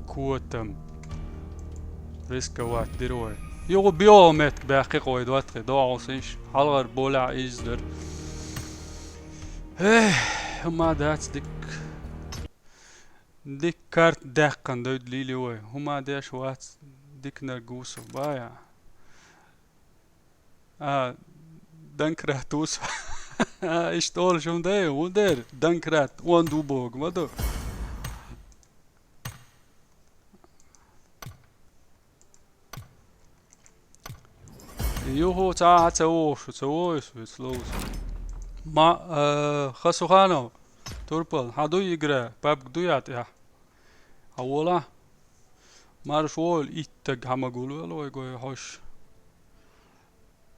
Котам. Рисковать дира вай. Юха биометка баьккхи къой доттагӀий, догӀусиш. ХьалгӀар болехь изза дара. Эх, хӀума дац дика. Дика карта даьккхина дойду лийли вай. ХӀума деш вац диканарг ву со. Бая. А, Данкрат ус. Иштта олуш хӀун дай, хӀун дер? Данкрат, он дубог, ма ду. Юху, ца, ца вогӀу шу, ца вогӀу шу, вец ловус. Ма, э, Хасуханов, Турпал, хьан дуй игра, пабг дуй а тӀехь? Хьан вола? Марш вогӀу, иттаг хьан ма гулвелла вай гой хьош.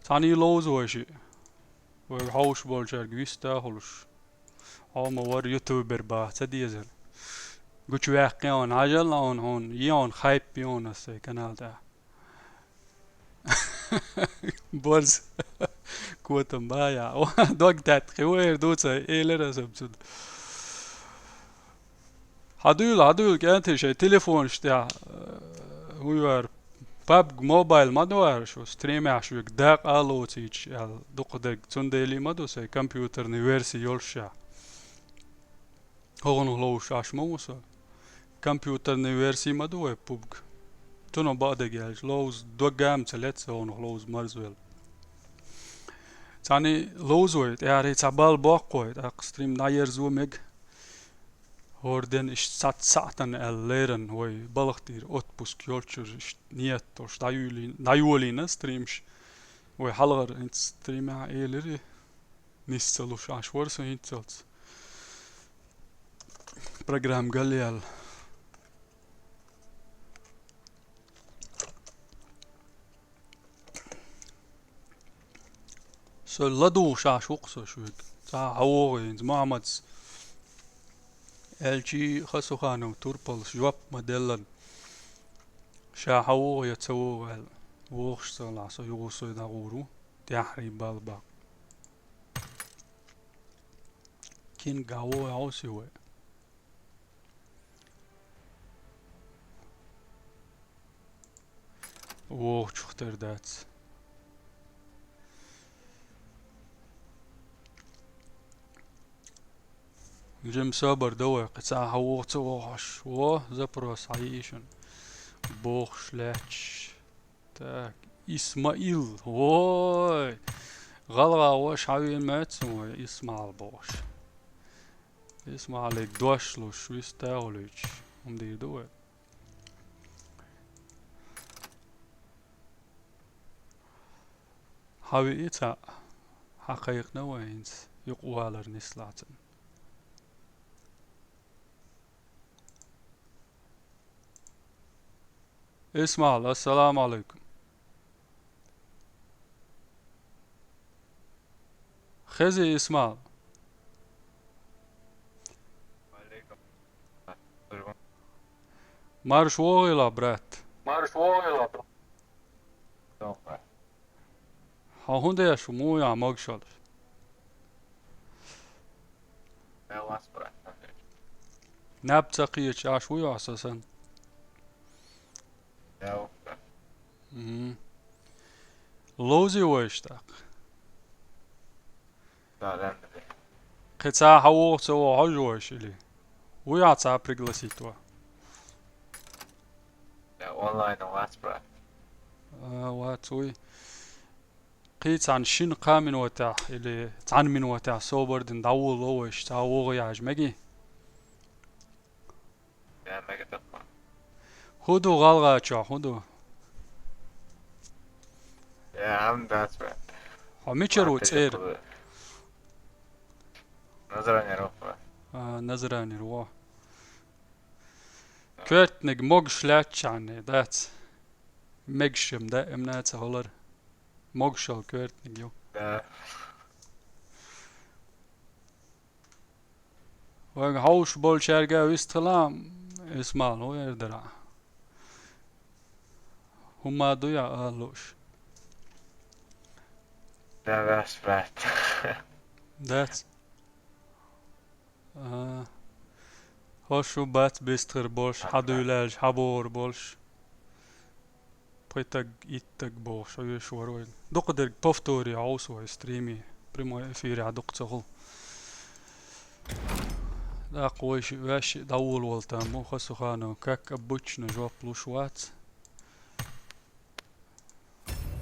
Цхьаьний ловза вай шиъ. Вай хьовш болчаьрга виста а хуьлуш. Хьо ма вара ютубер баха ца дезар. Гучуваьккхи хьуна, хьажал хьуна, хьуна, е хьуна хайп е хьуна аса канал тӀехь. Борз. Котам бая. Дог тӀаьтта хи вайр дуцай, элира аса цуд. Хьадуьйла, хьадуьйла, кӀентий шайн телефонаш тӀехь, э, хӀун яр, пабг Mobile ма ду аьлла шу, стримехь шуьга дакъа а лоцийча аьлла, дукха дерг, цундела ма ду сайн компьютерный верси йолуш ша. ХӀокхунах ловзуш Ӏаш ма ву со. Компьютерный верси ма ду вай пубг. Цунах бакъдерг аьлча, ловза дог а ма ца лаьцна хӀокхунах ловза марзвелла. Цхьаьний ловза вай, тӀаьхьарий цхьа бала боккху вай, тӀаккха стрим дӀаерзо мега. ХӀора ден иштта сац саьӀтана аьлла леррина вай балха тӀера отпуск йолчуьра иштта ниет долуш дӀайолийна, дӀайолийна стримаш. Вай хьалхара хӀинца стримехь элира, нис ца луш Ӏаш вара со хӀинццалц. Программа галъяьлла. Со ладугӀуш Ӏаш ву-кх со шуьга. Цхьа хьан вогӀу хӀинца Мухьаммадс. Аьлчи Хасуханов Турпалс жоп ма деллан. Ша хьан вогӀу я ца вогӀу аьлла. ВогӀуш ца лахь со юху сой дӀагӀур ву. ТӀаьхьарий бала баккха. Кинга вогӀу хьовсий вай. ВогӀучух тера дац. Жим собар дан вай, кхин цхьа хьан вогӀу ца вогӀу хьош. Во, запрос хьан йиъий шуна? Бохуш лаьтташ. Так, Исмаил. Вой! ГӀалгӀа ваша хьан вийна моьтту суна вай, Исмаил бохуш. Исмаиле дош луш, вист а хуьлуьйтуш. ХӀума дийр ду вай? Хьан виъ цхьаъ? Хьан кхайкхина вай хӀинца юкъа валар нислахь цунна? Исмаил, ассаламу Ӏалайкум. Хези, Исмаил. Марш вогӀийла, брат. Марш вогӀийла, брат. Хьо хӀун деш ву, муха ю хьан могушаллаш? Наб ца кхеташ Ӏаш ву хьо, сан санна? Мгм. Ловзий вайша тӀаккха? Кхин цхьа хьан вогӀу ца вогӀу хьожа вайша или? Вуй ахь цхьа пригласить ван? Онлайн вац, брат. А, вац вуй. Кхин цхьана шина-кхаа минотехь или цхьана минотехь собар дина дӀаволало вайша, цхьа вогӀу яхьаш мегий? Я, мега таппа. ХӀун ду гӀалгӀачохь, хӀун ду? Я, хӀама дац, брат. Хьо мичара ву цӀера? Назранера ву. А, Назранера ву. Коьртаниг могуш лаьттачхьана дац. Мегаш-м даим ца хилар. Могушалла коьртаниг ю. Да. Вайга хьовш болчаьрга вистхила, Исмаил, ву эр дара. ХӀума дуй ала лууш? Да, вац, брат. Дац. А, хӀорш ву бац бистхир болуш, хьан дуьйлаьлча, хьан бохур болуш. Пхи таг, итт таг бохуш, хьо веш вара вайн. Дукха дерг повтори хьовсу вай стриме. Прямой эфире дукха ца хуьлу. ТӀаккха вай шиъ ваьш шиъ дӀаволавала там бу, Хасуханов, как обычно, жоп луш вац.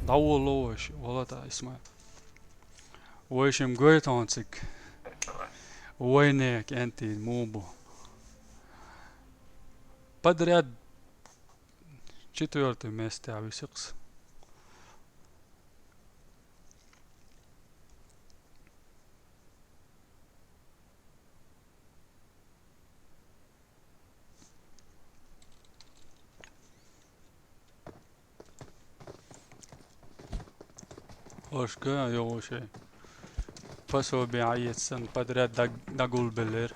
ДӀаволло вайша, вала тӀа, Исмаил. Вайшимма гойту хьуна цига. Вайнега кӀентий муха бу. Подряд четвёртый месте висикс. Хошка, йо, шей. Пособие Ӏайетсан подряд даг-, дагулбеллера.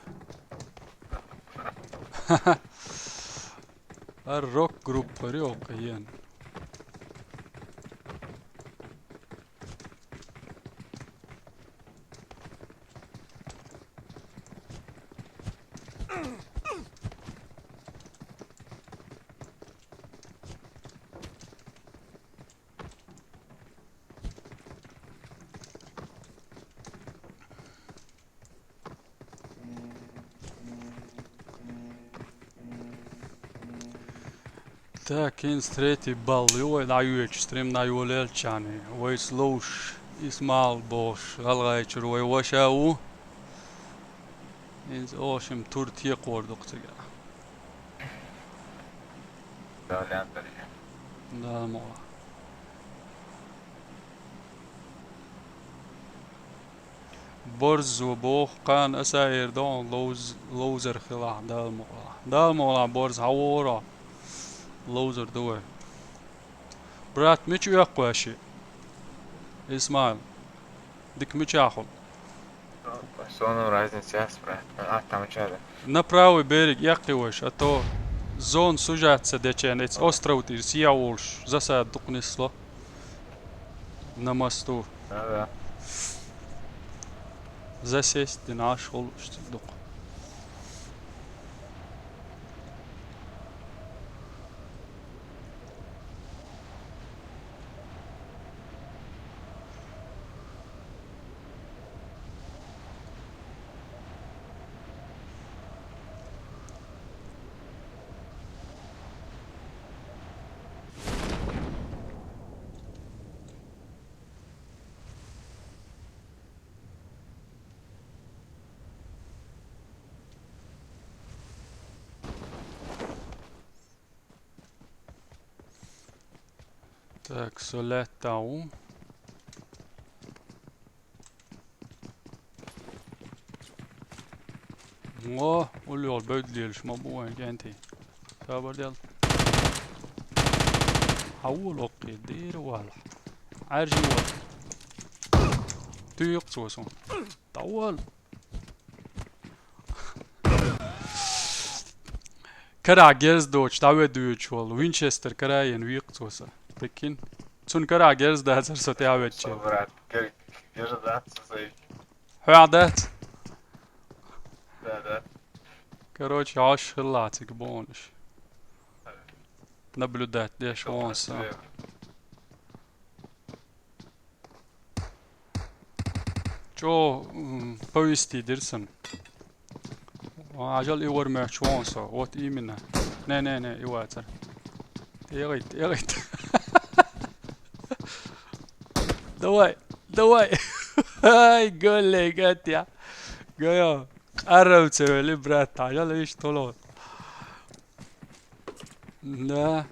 Ар рок-группа ри оккхаен. Так, хӀинца третий балл ю вай дӀайоьдуш, стрим дӀайолаелча. Вайца ловш Исмаил бохуш, ГӀалгӀайчуьра вай ваша ву. ХӀинца оха шимма тур текхор ду-кх цига. Дала мукъ лахь. Борзо боху, кхана аса эр ду хьуна ловз-, ловзар хилахь, Дала мукъ лахь. Дала мукъ лахь, Борз, хьан вогӀур хьо? Ловзар ду вай. Брат, мича оьккху вай ши? Исмаил. Дика мичахь хуьлу? Соном разница яц, брат. А там чада. На правый берег эккхи вайша, а то зона сужаться дечен, эц остров тӀера сехьа волуш, засада дукха нисло. На мосту. Да, да. Засесть дина Ӏаш хуьлуш дукха. Так, со лаьттахь ву. Во, уллохь бевдда лелаш ма бу вайн кӀентий. Сабар дел. Хьан ву локкхий, дийра валахь. Ӏаьржа вала. Туьйкъу цо суна. ДӀавала. Карахь герз доцуш, дӀаведуьйтуш волу. Винчестер карайина вийкъу цо сан. Прикинь. Цунна карахь герз дацара со тӀе а ведча. Со, брат, гер-, герз дац со. Хьоьгахь дац? Да, да. Короче, хьош хилла цига бонуш. Наблюдать деш вон сан. ЧӀо, м, повести дира сан. Ажал и вар моьттуш вон со. Вот именно. Не, не, не, и вацара. ТӀегӀайт, тӀегӀайт. Давай, давай. Ай, голлей, гатя. Гайо. Къаррав ца вели, брат, ажал иш толо. Да.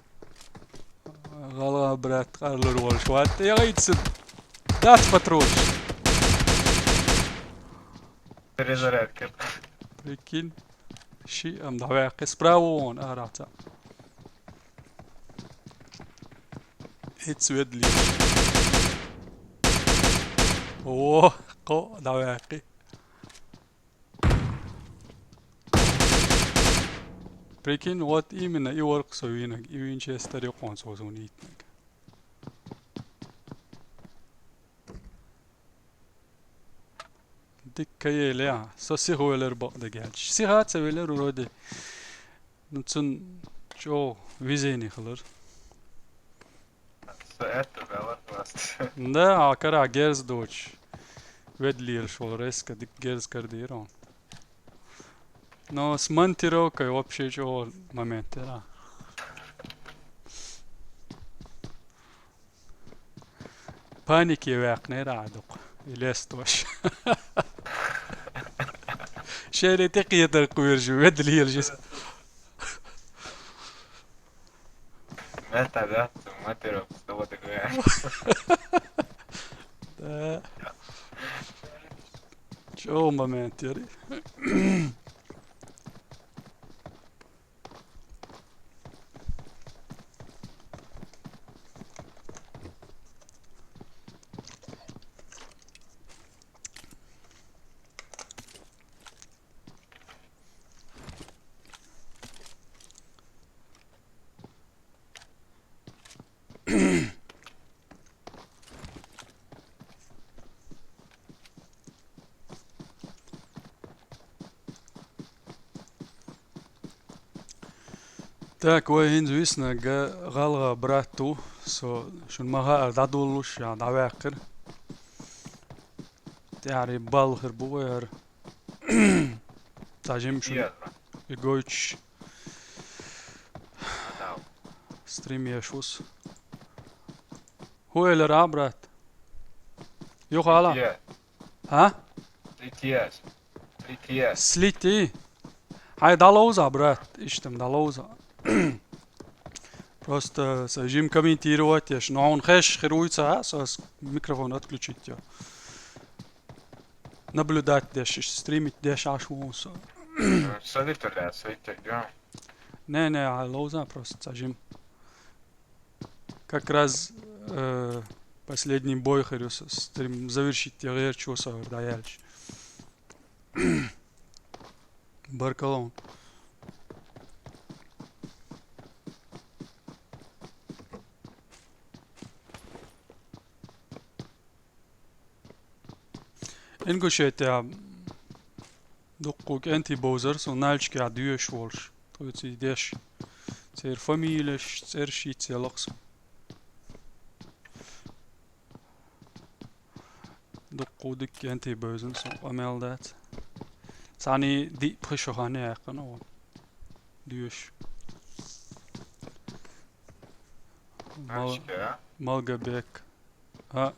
ГӀалгӀа брат къарлур волуш вац. Я гӀийцу. Дац патрулш. Перезарядка. Прикинь. Ши ам дӀаваьккхи. Справа вон, арахь ца. Эц ведли. О, кхо дӀаваьккхи. Прикинь, вот именно и вар-кх со вийнарг, и винчестер ю-кх хьуна цо суна йиттинарг. Дикка еле, а, со сиха велар бакъдерг аьлча. Сиха а ца велар вроде. Ну, цун чӀогӀа везение хилар. Со аьтту баьлла класс. Да, а карахь герз доцуш. Ведлераш волу резко дика герз кардийра он. Но с монтировкой вообще чего момент, да. Панике ваьккхинера а дукха. И лестош. Шере тӀекхетар кхоьржу, ведда лелаш. Мета, да? Материал, что вот такое. Да. ЧӀогӀа момент яр. Так, вай хӀинца висна га-, гӀалгӀа брат ву, со шуна ма хаара дӀадуллуш, я дӀаваьккхира. ТӀаьхьарий балла хир бу вай хӀара. Цхьа жимма шуна и гойтуш стрим еш ву со. ХӀун элира а, брат? Юха ала? Слити. А? Слити. Слити. Слити? Хьай дӀаловза, брат. Иштта-м дӀаловза. Просто са жим комментировать еш. Но хьуна хеш хир вуй ца, со ас микрофон отключить йо. Наблюдать деш, стримить деш Ӏаш ву со. Слити, да, слити, да. Не, не, хьай ловза просто са жим. Как раз, э, последний бой хир ю со, стрим завершить я гӀерташ ву со хӀара дӀаяьлча. Баркалла. Ингушетия дуккхуг кӀентий бовзар со, нальчкехь доьшуш волуш, тхоьций деш. Церан фамилеш, цӀераш йицъелла-кх со. Дуккху дика кӀентий бевзина со, къамел дац. Цхьаьний диъ-пхи шо хан яьккхина оха. Доьшуш. Мал-, Нальчкехь, а? Малгобек. А,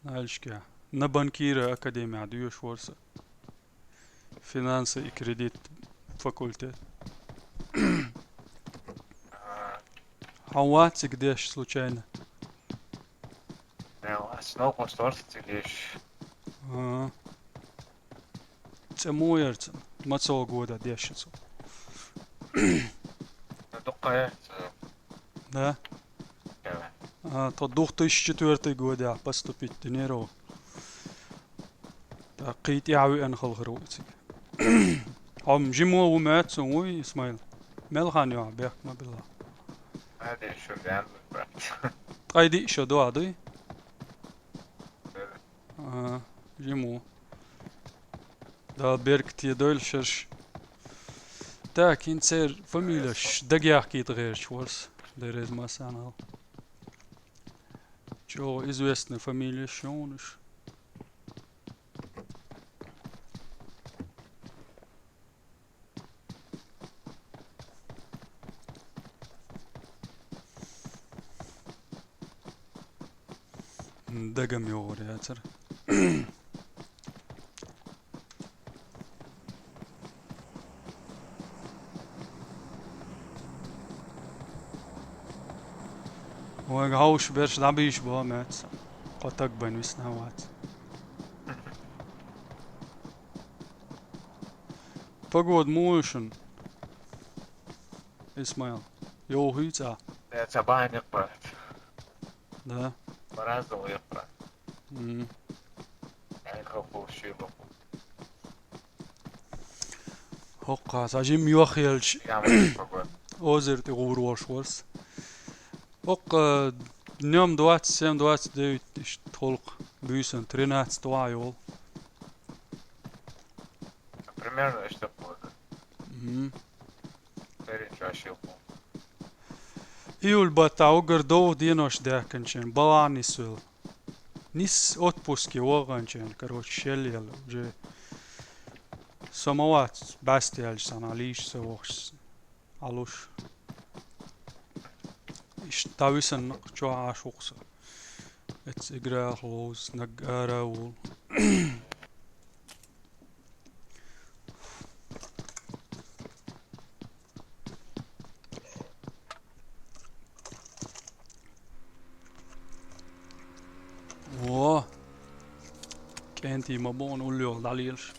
Нальчкехь. На банкира академехь доьшуш вара со. Финансы и кредит факультет. Хьан вац цига деш случайно? Не, ас новкъост вара цига деш. А. ЦӀе муха яра цуьнан? Мацо года деш цо? Ну, дуккха яра цо. Да? Давай. А, то две тысячи четвёртый годехь поступить динера ву. ТӀаккха кхин тӀаьхьа веана хала хир ву цига. Хьо-м жима ву моьтту суна, вуй, Исмаил? Мел хан ю хьан бехк ма билла? Ткъе диъ шо ду хьан, дуй? А, жима ву. Дала беркате дойла шераш. Так, хӀинца церан фамилеш дагаяхкийта гӀерташ вара со, дерриг массарна а. ЧӀогӀа известный фамилеш ю хьуна уьш. Дага-м йогӀур яцара. Вайга хьовсуш берш дӀабийш боху моьтту. Кхо таг байна висна вац. Погода муха ю шуна, Исмаил? Йовхий цӀа? Э, ца бахьана яккха. Да. Морозово яккха. М. Ай, хо-хо, ши хо-хо. ХӀокху цхьа жимма йохъелча, озер тӀе гӀур волуш вара со. ХӀокху днём двадцать семь, двадцать девять иштта хӀокху буьйсанна тринадцать ван йолу. Примерно иштта погода. Мгм. Церан чу аш йилхо. Июль баттахь уггар довха денош даьхкинчийн, балан нисвелла. Нисса отпуске ваханчийн, короче, шелъелла, уже со ма вац, бӀаьста яьлча санна, лийча ца вахча. Ӏалуш. Иштта дӀависанна чохь Ӏаш ву-кх со. Эццигара ловза, наггара вул. Во! КӀентий ма бу, уллохь дӀалелаш.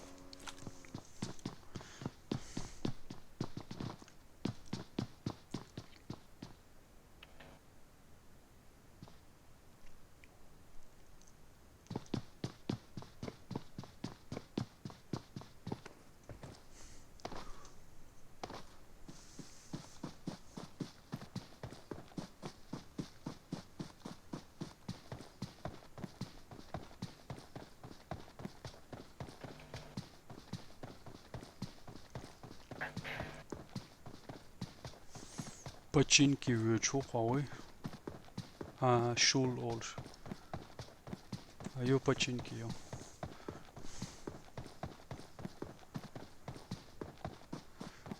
Починки воьдуш ву хьо вуй? А, шул олуш. А, ю починки ю.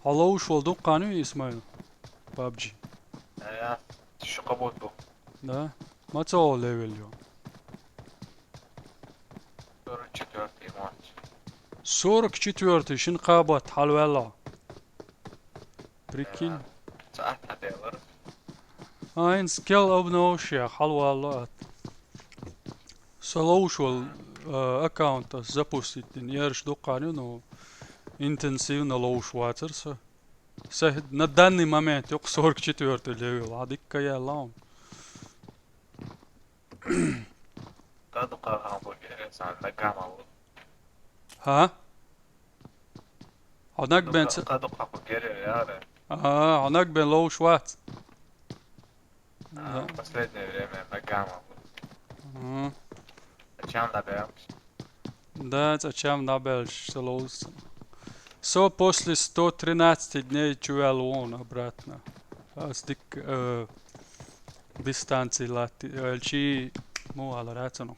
Хьо ловзуш волу дуккха ю, Исмаил? Пабджи. Э, я, ши кхо бутт бу. Да? Маца левел ю? Сорок четвёртый, может. Сорок четвёртый, шина кхаба бутт хьалаваьлла. Прикинь. Э, цхьа атта делар. А, хӀинца скилл обновлуш я, хьалавалло атта. Со ловзуш волу, э, аккаунт ас запустить дина, ераш дуккха ю, но интенсивно ловзуш вацара со. Со на данный момент ю-кх сорок четвёртый левел, а дикка яьлла хьуна. Кхин дукха хан бу герга, сан наггахь ма ву. Хьа? Хьо наггахь бен ца- Кхин дукха хан бу герга, яра. А, хьо наггахь бен ловзуш вац? А, да. Последнее время наггахь ма ву. Мгм. Зачем добавил? Да, зачем добавил, что ловза? Со после сто тринадцати дней чу ваьлла ву хьуна обратно. Ас дикка, э, дистанци латти, э, чи, му алара цунах.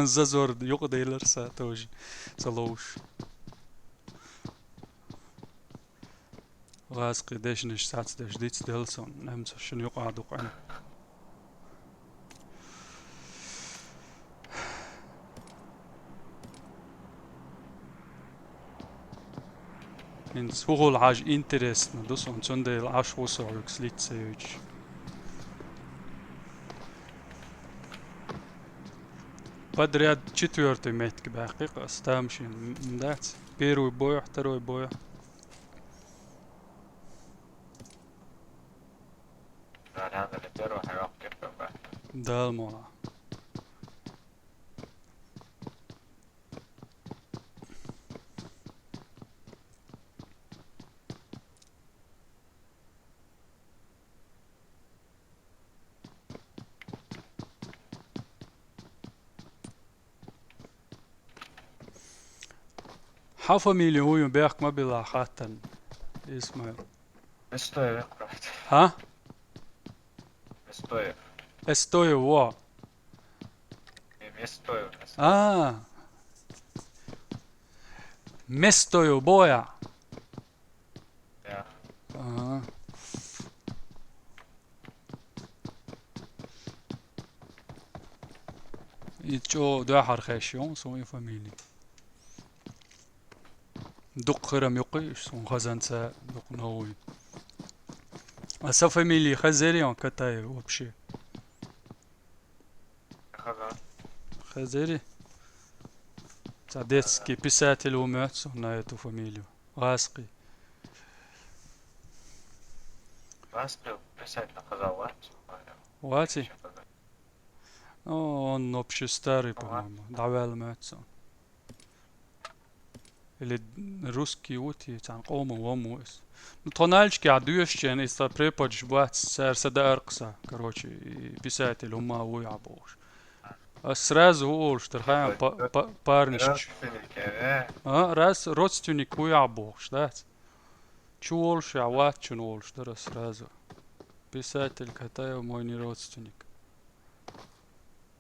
Зазор юкъаделира сан тоже, сан ловзуш. ГӀазкхи дешнаш сацдеш дицделла суна, немцаш шуна юкъа дукъана. ХӀинца хӀухула хьажа интересно ду суна, цундела Ӏаш ву со хьоьгас лица ца йойтуш. Подряд четвёртый меттиг баьккхи-кх ас, тамашийна м-, м-, дац. Первый бой, второй бой. Дала мукъ лахь. Хьан фамилия ву ю, бехк ма билла хаттарна, Исмаил? Местоев, аккурат. Хьа? Местоев. Эстоев, во. Не, Местоев, Местоев. А. Местоев, боя. Я. Ага. И чӀогӀа дуьххьара хезаш ю суна и фамилия. Дукха хир ма ю-кх уьш, суна хазанца дукха новый. А сан фамилия хезирий хьуна, Катаев, вообще? Хаза. Хезирий? Цхьа детский писатель ву моьтту суна на эту фамилию. ГӀазкхи. ГӀазкхи писатель хаза вац. Ваций? Ну, он вообще старый, по-моему. ДӀаваьлла моьтту суна. Или русский ву те, цхьана къоман ву-м ву иза. Ну, тхо Нальчикехь доьшучу хенахь иза тхан преподаш бац, цара сан даар-кх сан, короче, и писатель хӀумма а вуй ахь бохуш. Ас сразу хӀун олуш дара хаьий, па-, па-, парнишка. Родственник, э? А, раз, родственник вуй ахь бохуш, дац? Чу волуш я, вац чу волуш дара ас сразу. Писатель Катаев мой не родственник.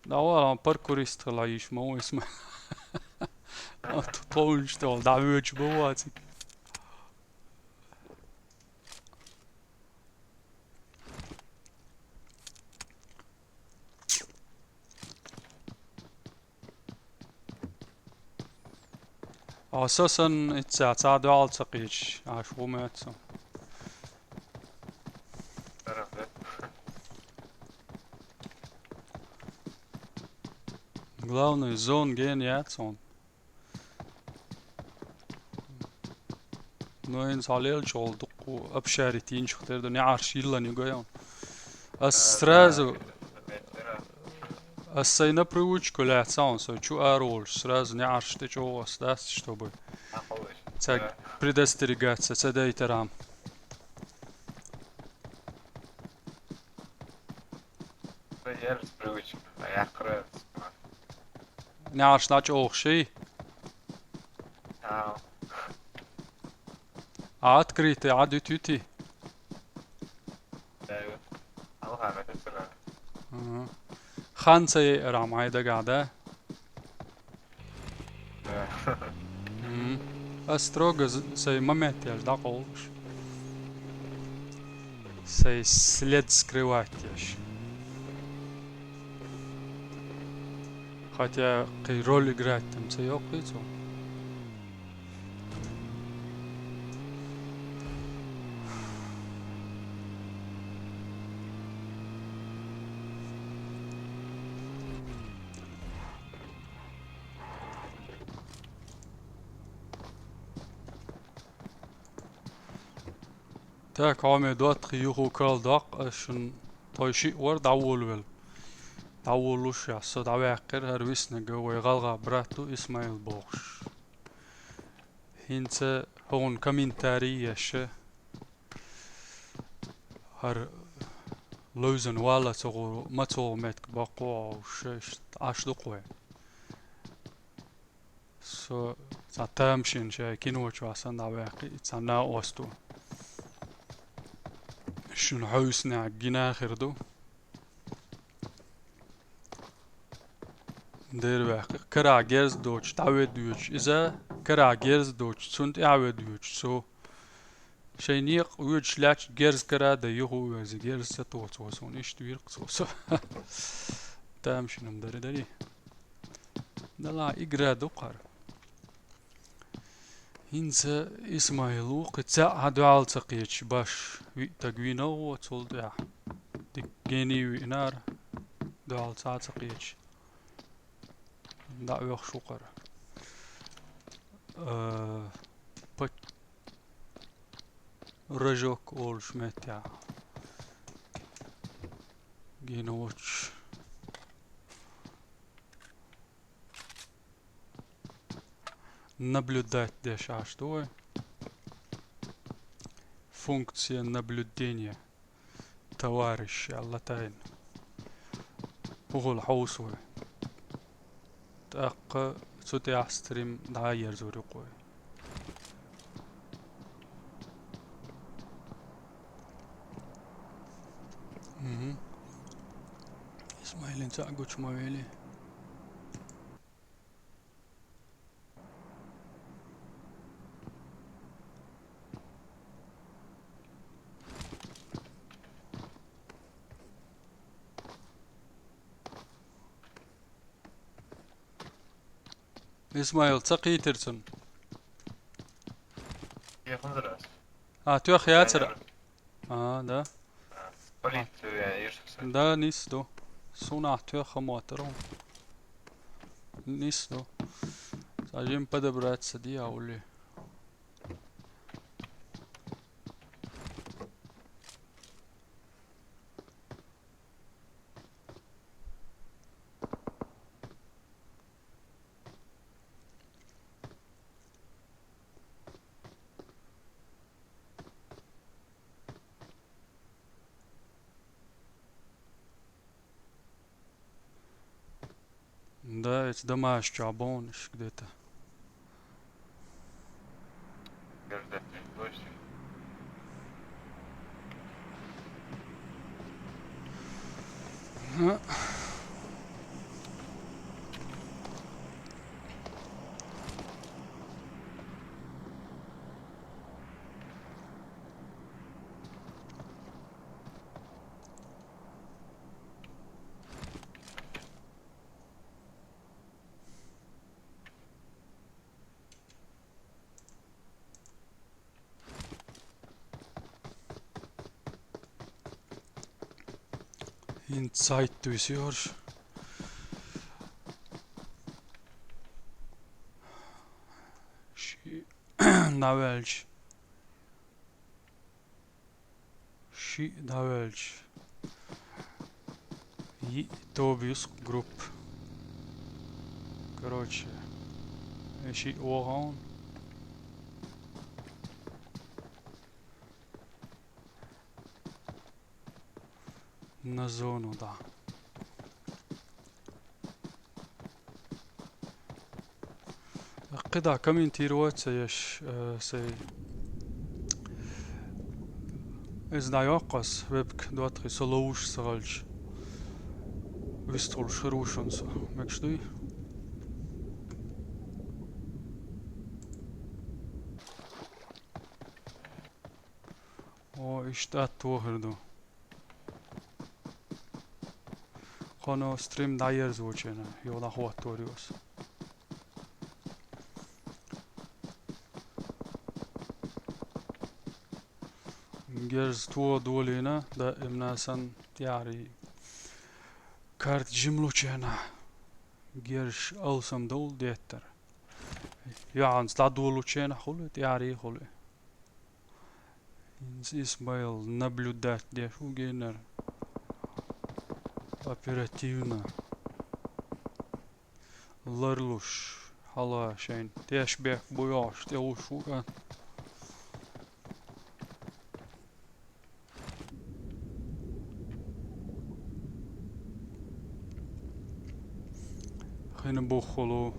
Да ладно, паркурист хила йиш ма ву иза ма. Тховнаш тӀехула дӀавоьдуш ма ву цига. Ӏа са санна иццаца дуьхьал ца кхеча, Ӏаш ву моьтту со. Главное, зона гена яц хьуна. Ну, хӀинца хьалелча гӀолла дуккха обшарить йинчух тера ду, неӀарш йиллан юга йон. Ас сразу, ас сайна привычка лаьцна хьуна, со чу ара волуш, сразу неӀарш тӀе чӀогӀа ас дац, чтобы цаьрга предостерегаться ца дайтарам. Со ерриг привычка, а яккхара. НеӀарш дӀачӀогӀуш ший? Ау. А открытый, а дуьтуьти? Да, ю. Алхара, да, сара. Ага. Хан ца яйарахь ма хьайн дагахь, да? Да. Мгм. Ас строго з-, сайн момент еш дӀакъовлуш. Сайн след скрывать еш. Хотя кхин роль играть там ца йоккхий цо. Так, хьоме доттагӀий, юху кхалдоккху ас шуна, тхой шиъ вара дӀаволавелла. ДӀаволалуш яц, со дӀаваьккхира хӀара виснарг, вай гӀалгӀа брат ву Исмаил бохуш. ХӀинца хӀуна комментарий еш, хӀара левзина вала ца гӀо-, ма ца гӀо меттиг баккхо а вовш, иштта Ӏаш ду-кх вай. Со цхьа тамашийна шайн кино чохь санна дӀаваьккхи, цхьа накъост ву. Шуна хьовсанехь гина хир ду. Дера ваьккхи, карахь герз доцуш дӀаведда воьдуш иза, карахь герз доцуш цунна тӀаьхьаведда воьдуш цо. Шайн некъа воьдуш лаьтташ герз кара а дан, юха а верзе, герз ца тоху цо суна, иштта вира-кх цо со. Тамашийна-м дара, дарий? Далахь игра ду-кх хӀара. ХӀинца Исмаил ву, кхин цхьаъ хьан дуьхьал ца кхеча баш, виъ таг вийна а гӀо цул тӀаьхьа. Дика гений виънара, дуьхьал цхьа а ца кхеча. ДӀа а оьхуш ву-кх хӀара. Э, пат-, Рожок олуш меттехь. Гина воцуш. Наблюдать деш Ӏаш ду вай. Функция наблюдения. Товарищ аьлла тайна. ХӀухула хьовса вай. ТӀаккха цу тӀехь стрим дӀа а ерзор ю-кх вай. Мгм. Исмаилин цхьаъ гучу ма вели. Исмаил, ца кхийтира цунна? Кеханзар ас. А, тоьхна яцара? А, да. Полицию я ешса. Да, нис ду. Суна тоьхна мотор. Нис ду. Сажим подобраться, ди аули. Да, эца домашчохь бонаш где-то. Инсайт дуйсу йорш. Ши навелч. Ши навелч. И тобиус групп. Короче, ши огаун. На зону, да. Кхида комментировать ца еш, э, сай. Из дӀайоккху ас, вебка доттагӀий со ловш ца хилча. Вистхула шуруушан со. Мегаш дуй? О, иштта атта вохур ду. Кхоно стрим дӀаерзавочу хенахь, юха дӀахӀоттор ю ас. Герз то долийна, да, имна сан тӀаьхьарий. Карта жимлучу хенахь. Герз алсам довла деттара. Яхьанца дӀадолучу хенахь хуьлу, тӀаьхьарий хуьлу. ХӀинца Исмаил наблюдать деш ву генара. Оперативно. Ларлуш, хьала шайн тешбех буй ош, тӀе луш ву кӀант. Хин буххулу.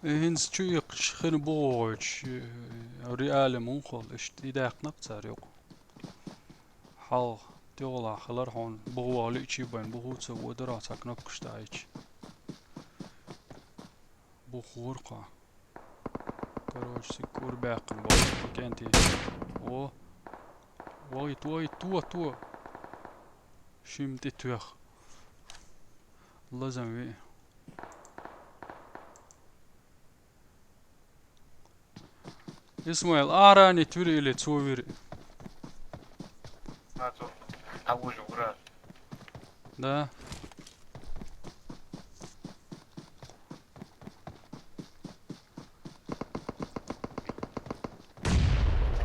Э, хӀинца чу иккхаш хин бухгӀойтуш, э, реале мунхал, иштта и даьккхина-кх цара юкъа. Хьалха тӀехула хилар хьуна, бухгӀа лиъчий байна, буху ца водара, цхьа кнопкаш даьлча. Бухур кхо. Короче, сиккур баьккхина болу кӀентий. О! Вай, то, вай, то, то! Шим тӀе тоьхна. Лазам ве. Исмаил, арани туьри или цо вири? А, цо. А, уже, ура. Да.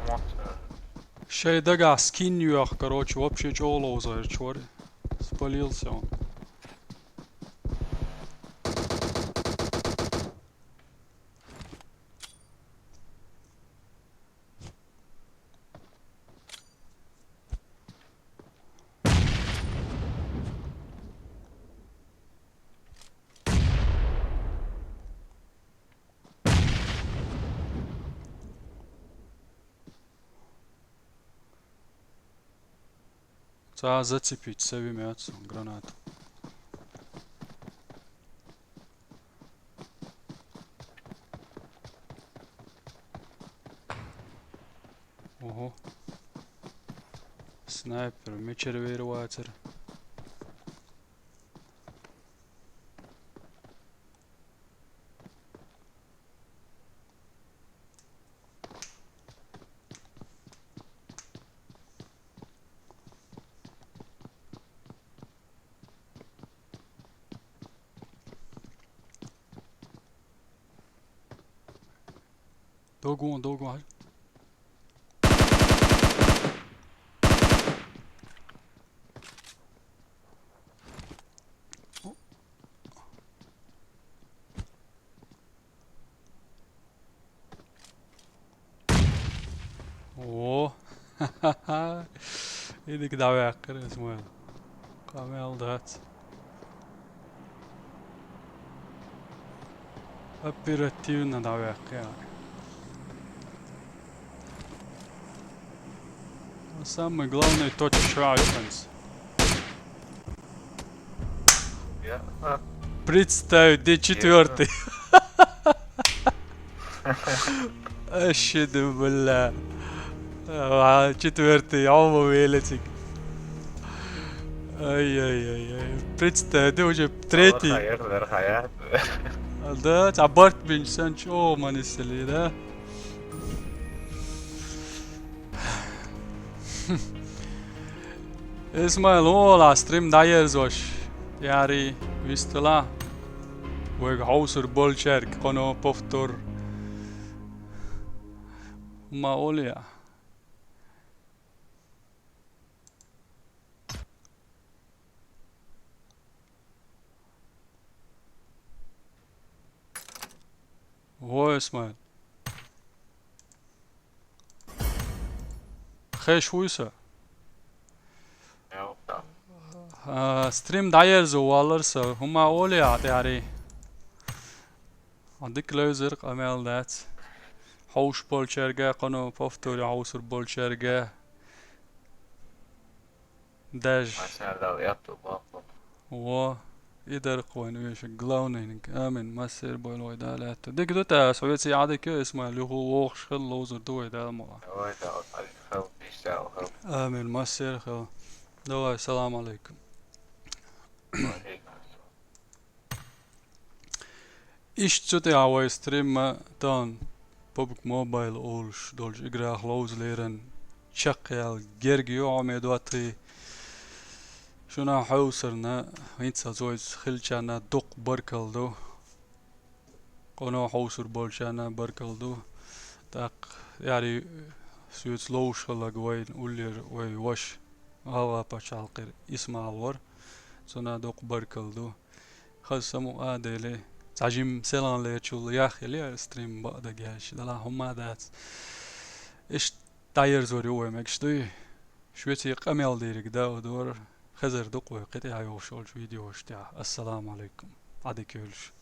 Вот, э. Шайн дагахь скин йоьху, короче, вообще чӀогӀа ловзарчу вара. Спалился он. Цхьа зацепить, сави меца гранату. Ого. Снайпер, мичара вер вацара. Догон, догон. О! Идик дӀаваьккхира иза вайн. Къамел дац. Оперативно дӀаваьккхи. Самый главный точка шрайбанс. Я. Представь, где четвёртый. Ащеды, бля. А, четвёртый, а он велетик. Ай-яй-яй-яй. Представь, ты уже третий. Хайр, хайр. Да, а барт бин сан чё, манисели, да? Исмаил, ола стрим дӀаерзош. Яри, вистала. Вайга хьовсур болчаьрга, кхано повтор. Ма олия. Во, Исмаил. Хеш вуй со? А, стрим дӀаерзо валар со. ХӀума оле а тӀаьхьари. А дика левзар къамел дац. Хьовш болчаьрга, кхано повтори хьовсур болчаьрга. Даже. Масала, я ту баху. Во, и дар кхойн вешик главный нинг. Амин. Массер бойл вай Дала аьтту. Дика ду та, со веци Ӏадика, Исмаил, юху вохуш хил ловзур ду вай Дала мула. Давай, давай, хил, хил, пиштал, хил. Амин. Массер хил. Давай, салам алейкум. Ва алейкум салам. Иштта цу тӀехь вай стримма тахана пабг Mobile олуш долчу играх ловза леран чекхъял герга ю, ӀомедоттагӀий. Шуна хьовсарна, хӀинца зойца хилчарна дукха баркалла ду. Къуно хьовсур болчарна баркалла ду. ТӀаккха яри соьца ловш хилларг вайн уллера вай ваша, ГӀалгӀа пачхьалкхера Исмаил вара. Цунна дукха баркалла ду. Хаза самукъа а деле, цхьа жим селан лечул яхъели а стрим бакъдагеш, дала хӀума дац. Иштта дӀаерзор ю вай мегаш дуй. Швеций къамел дийриг да а дора. Хезар дукха вай кхетӀехь йолуш йолчу видеош тӀехь. Ассаламу алейкум. Ӏадика йолуш.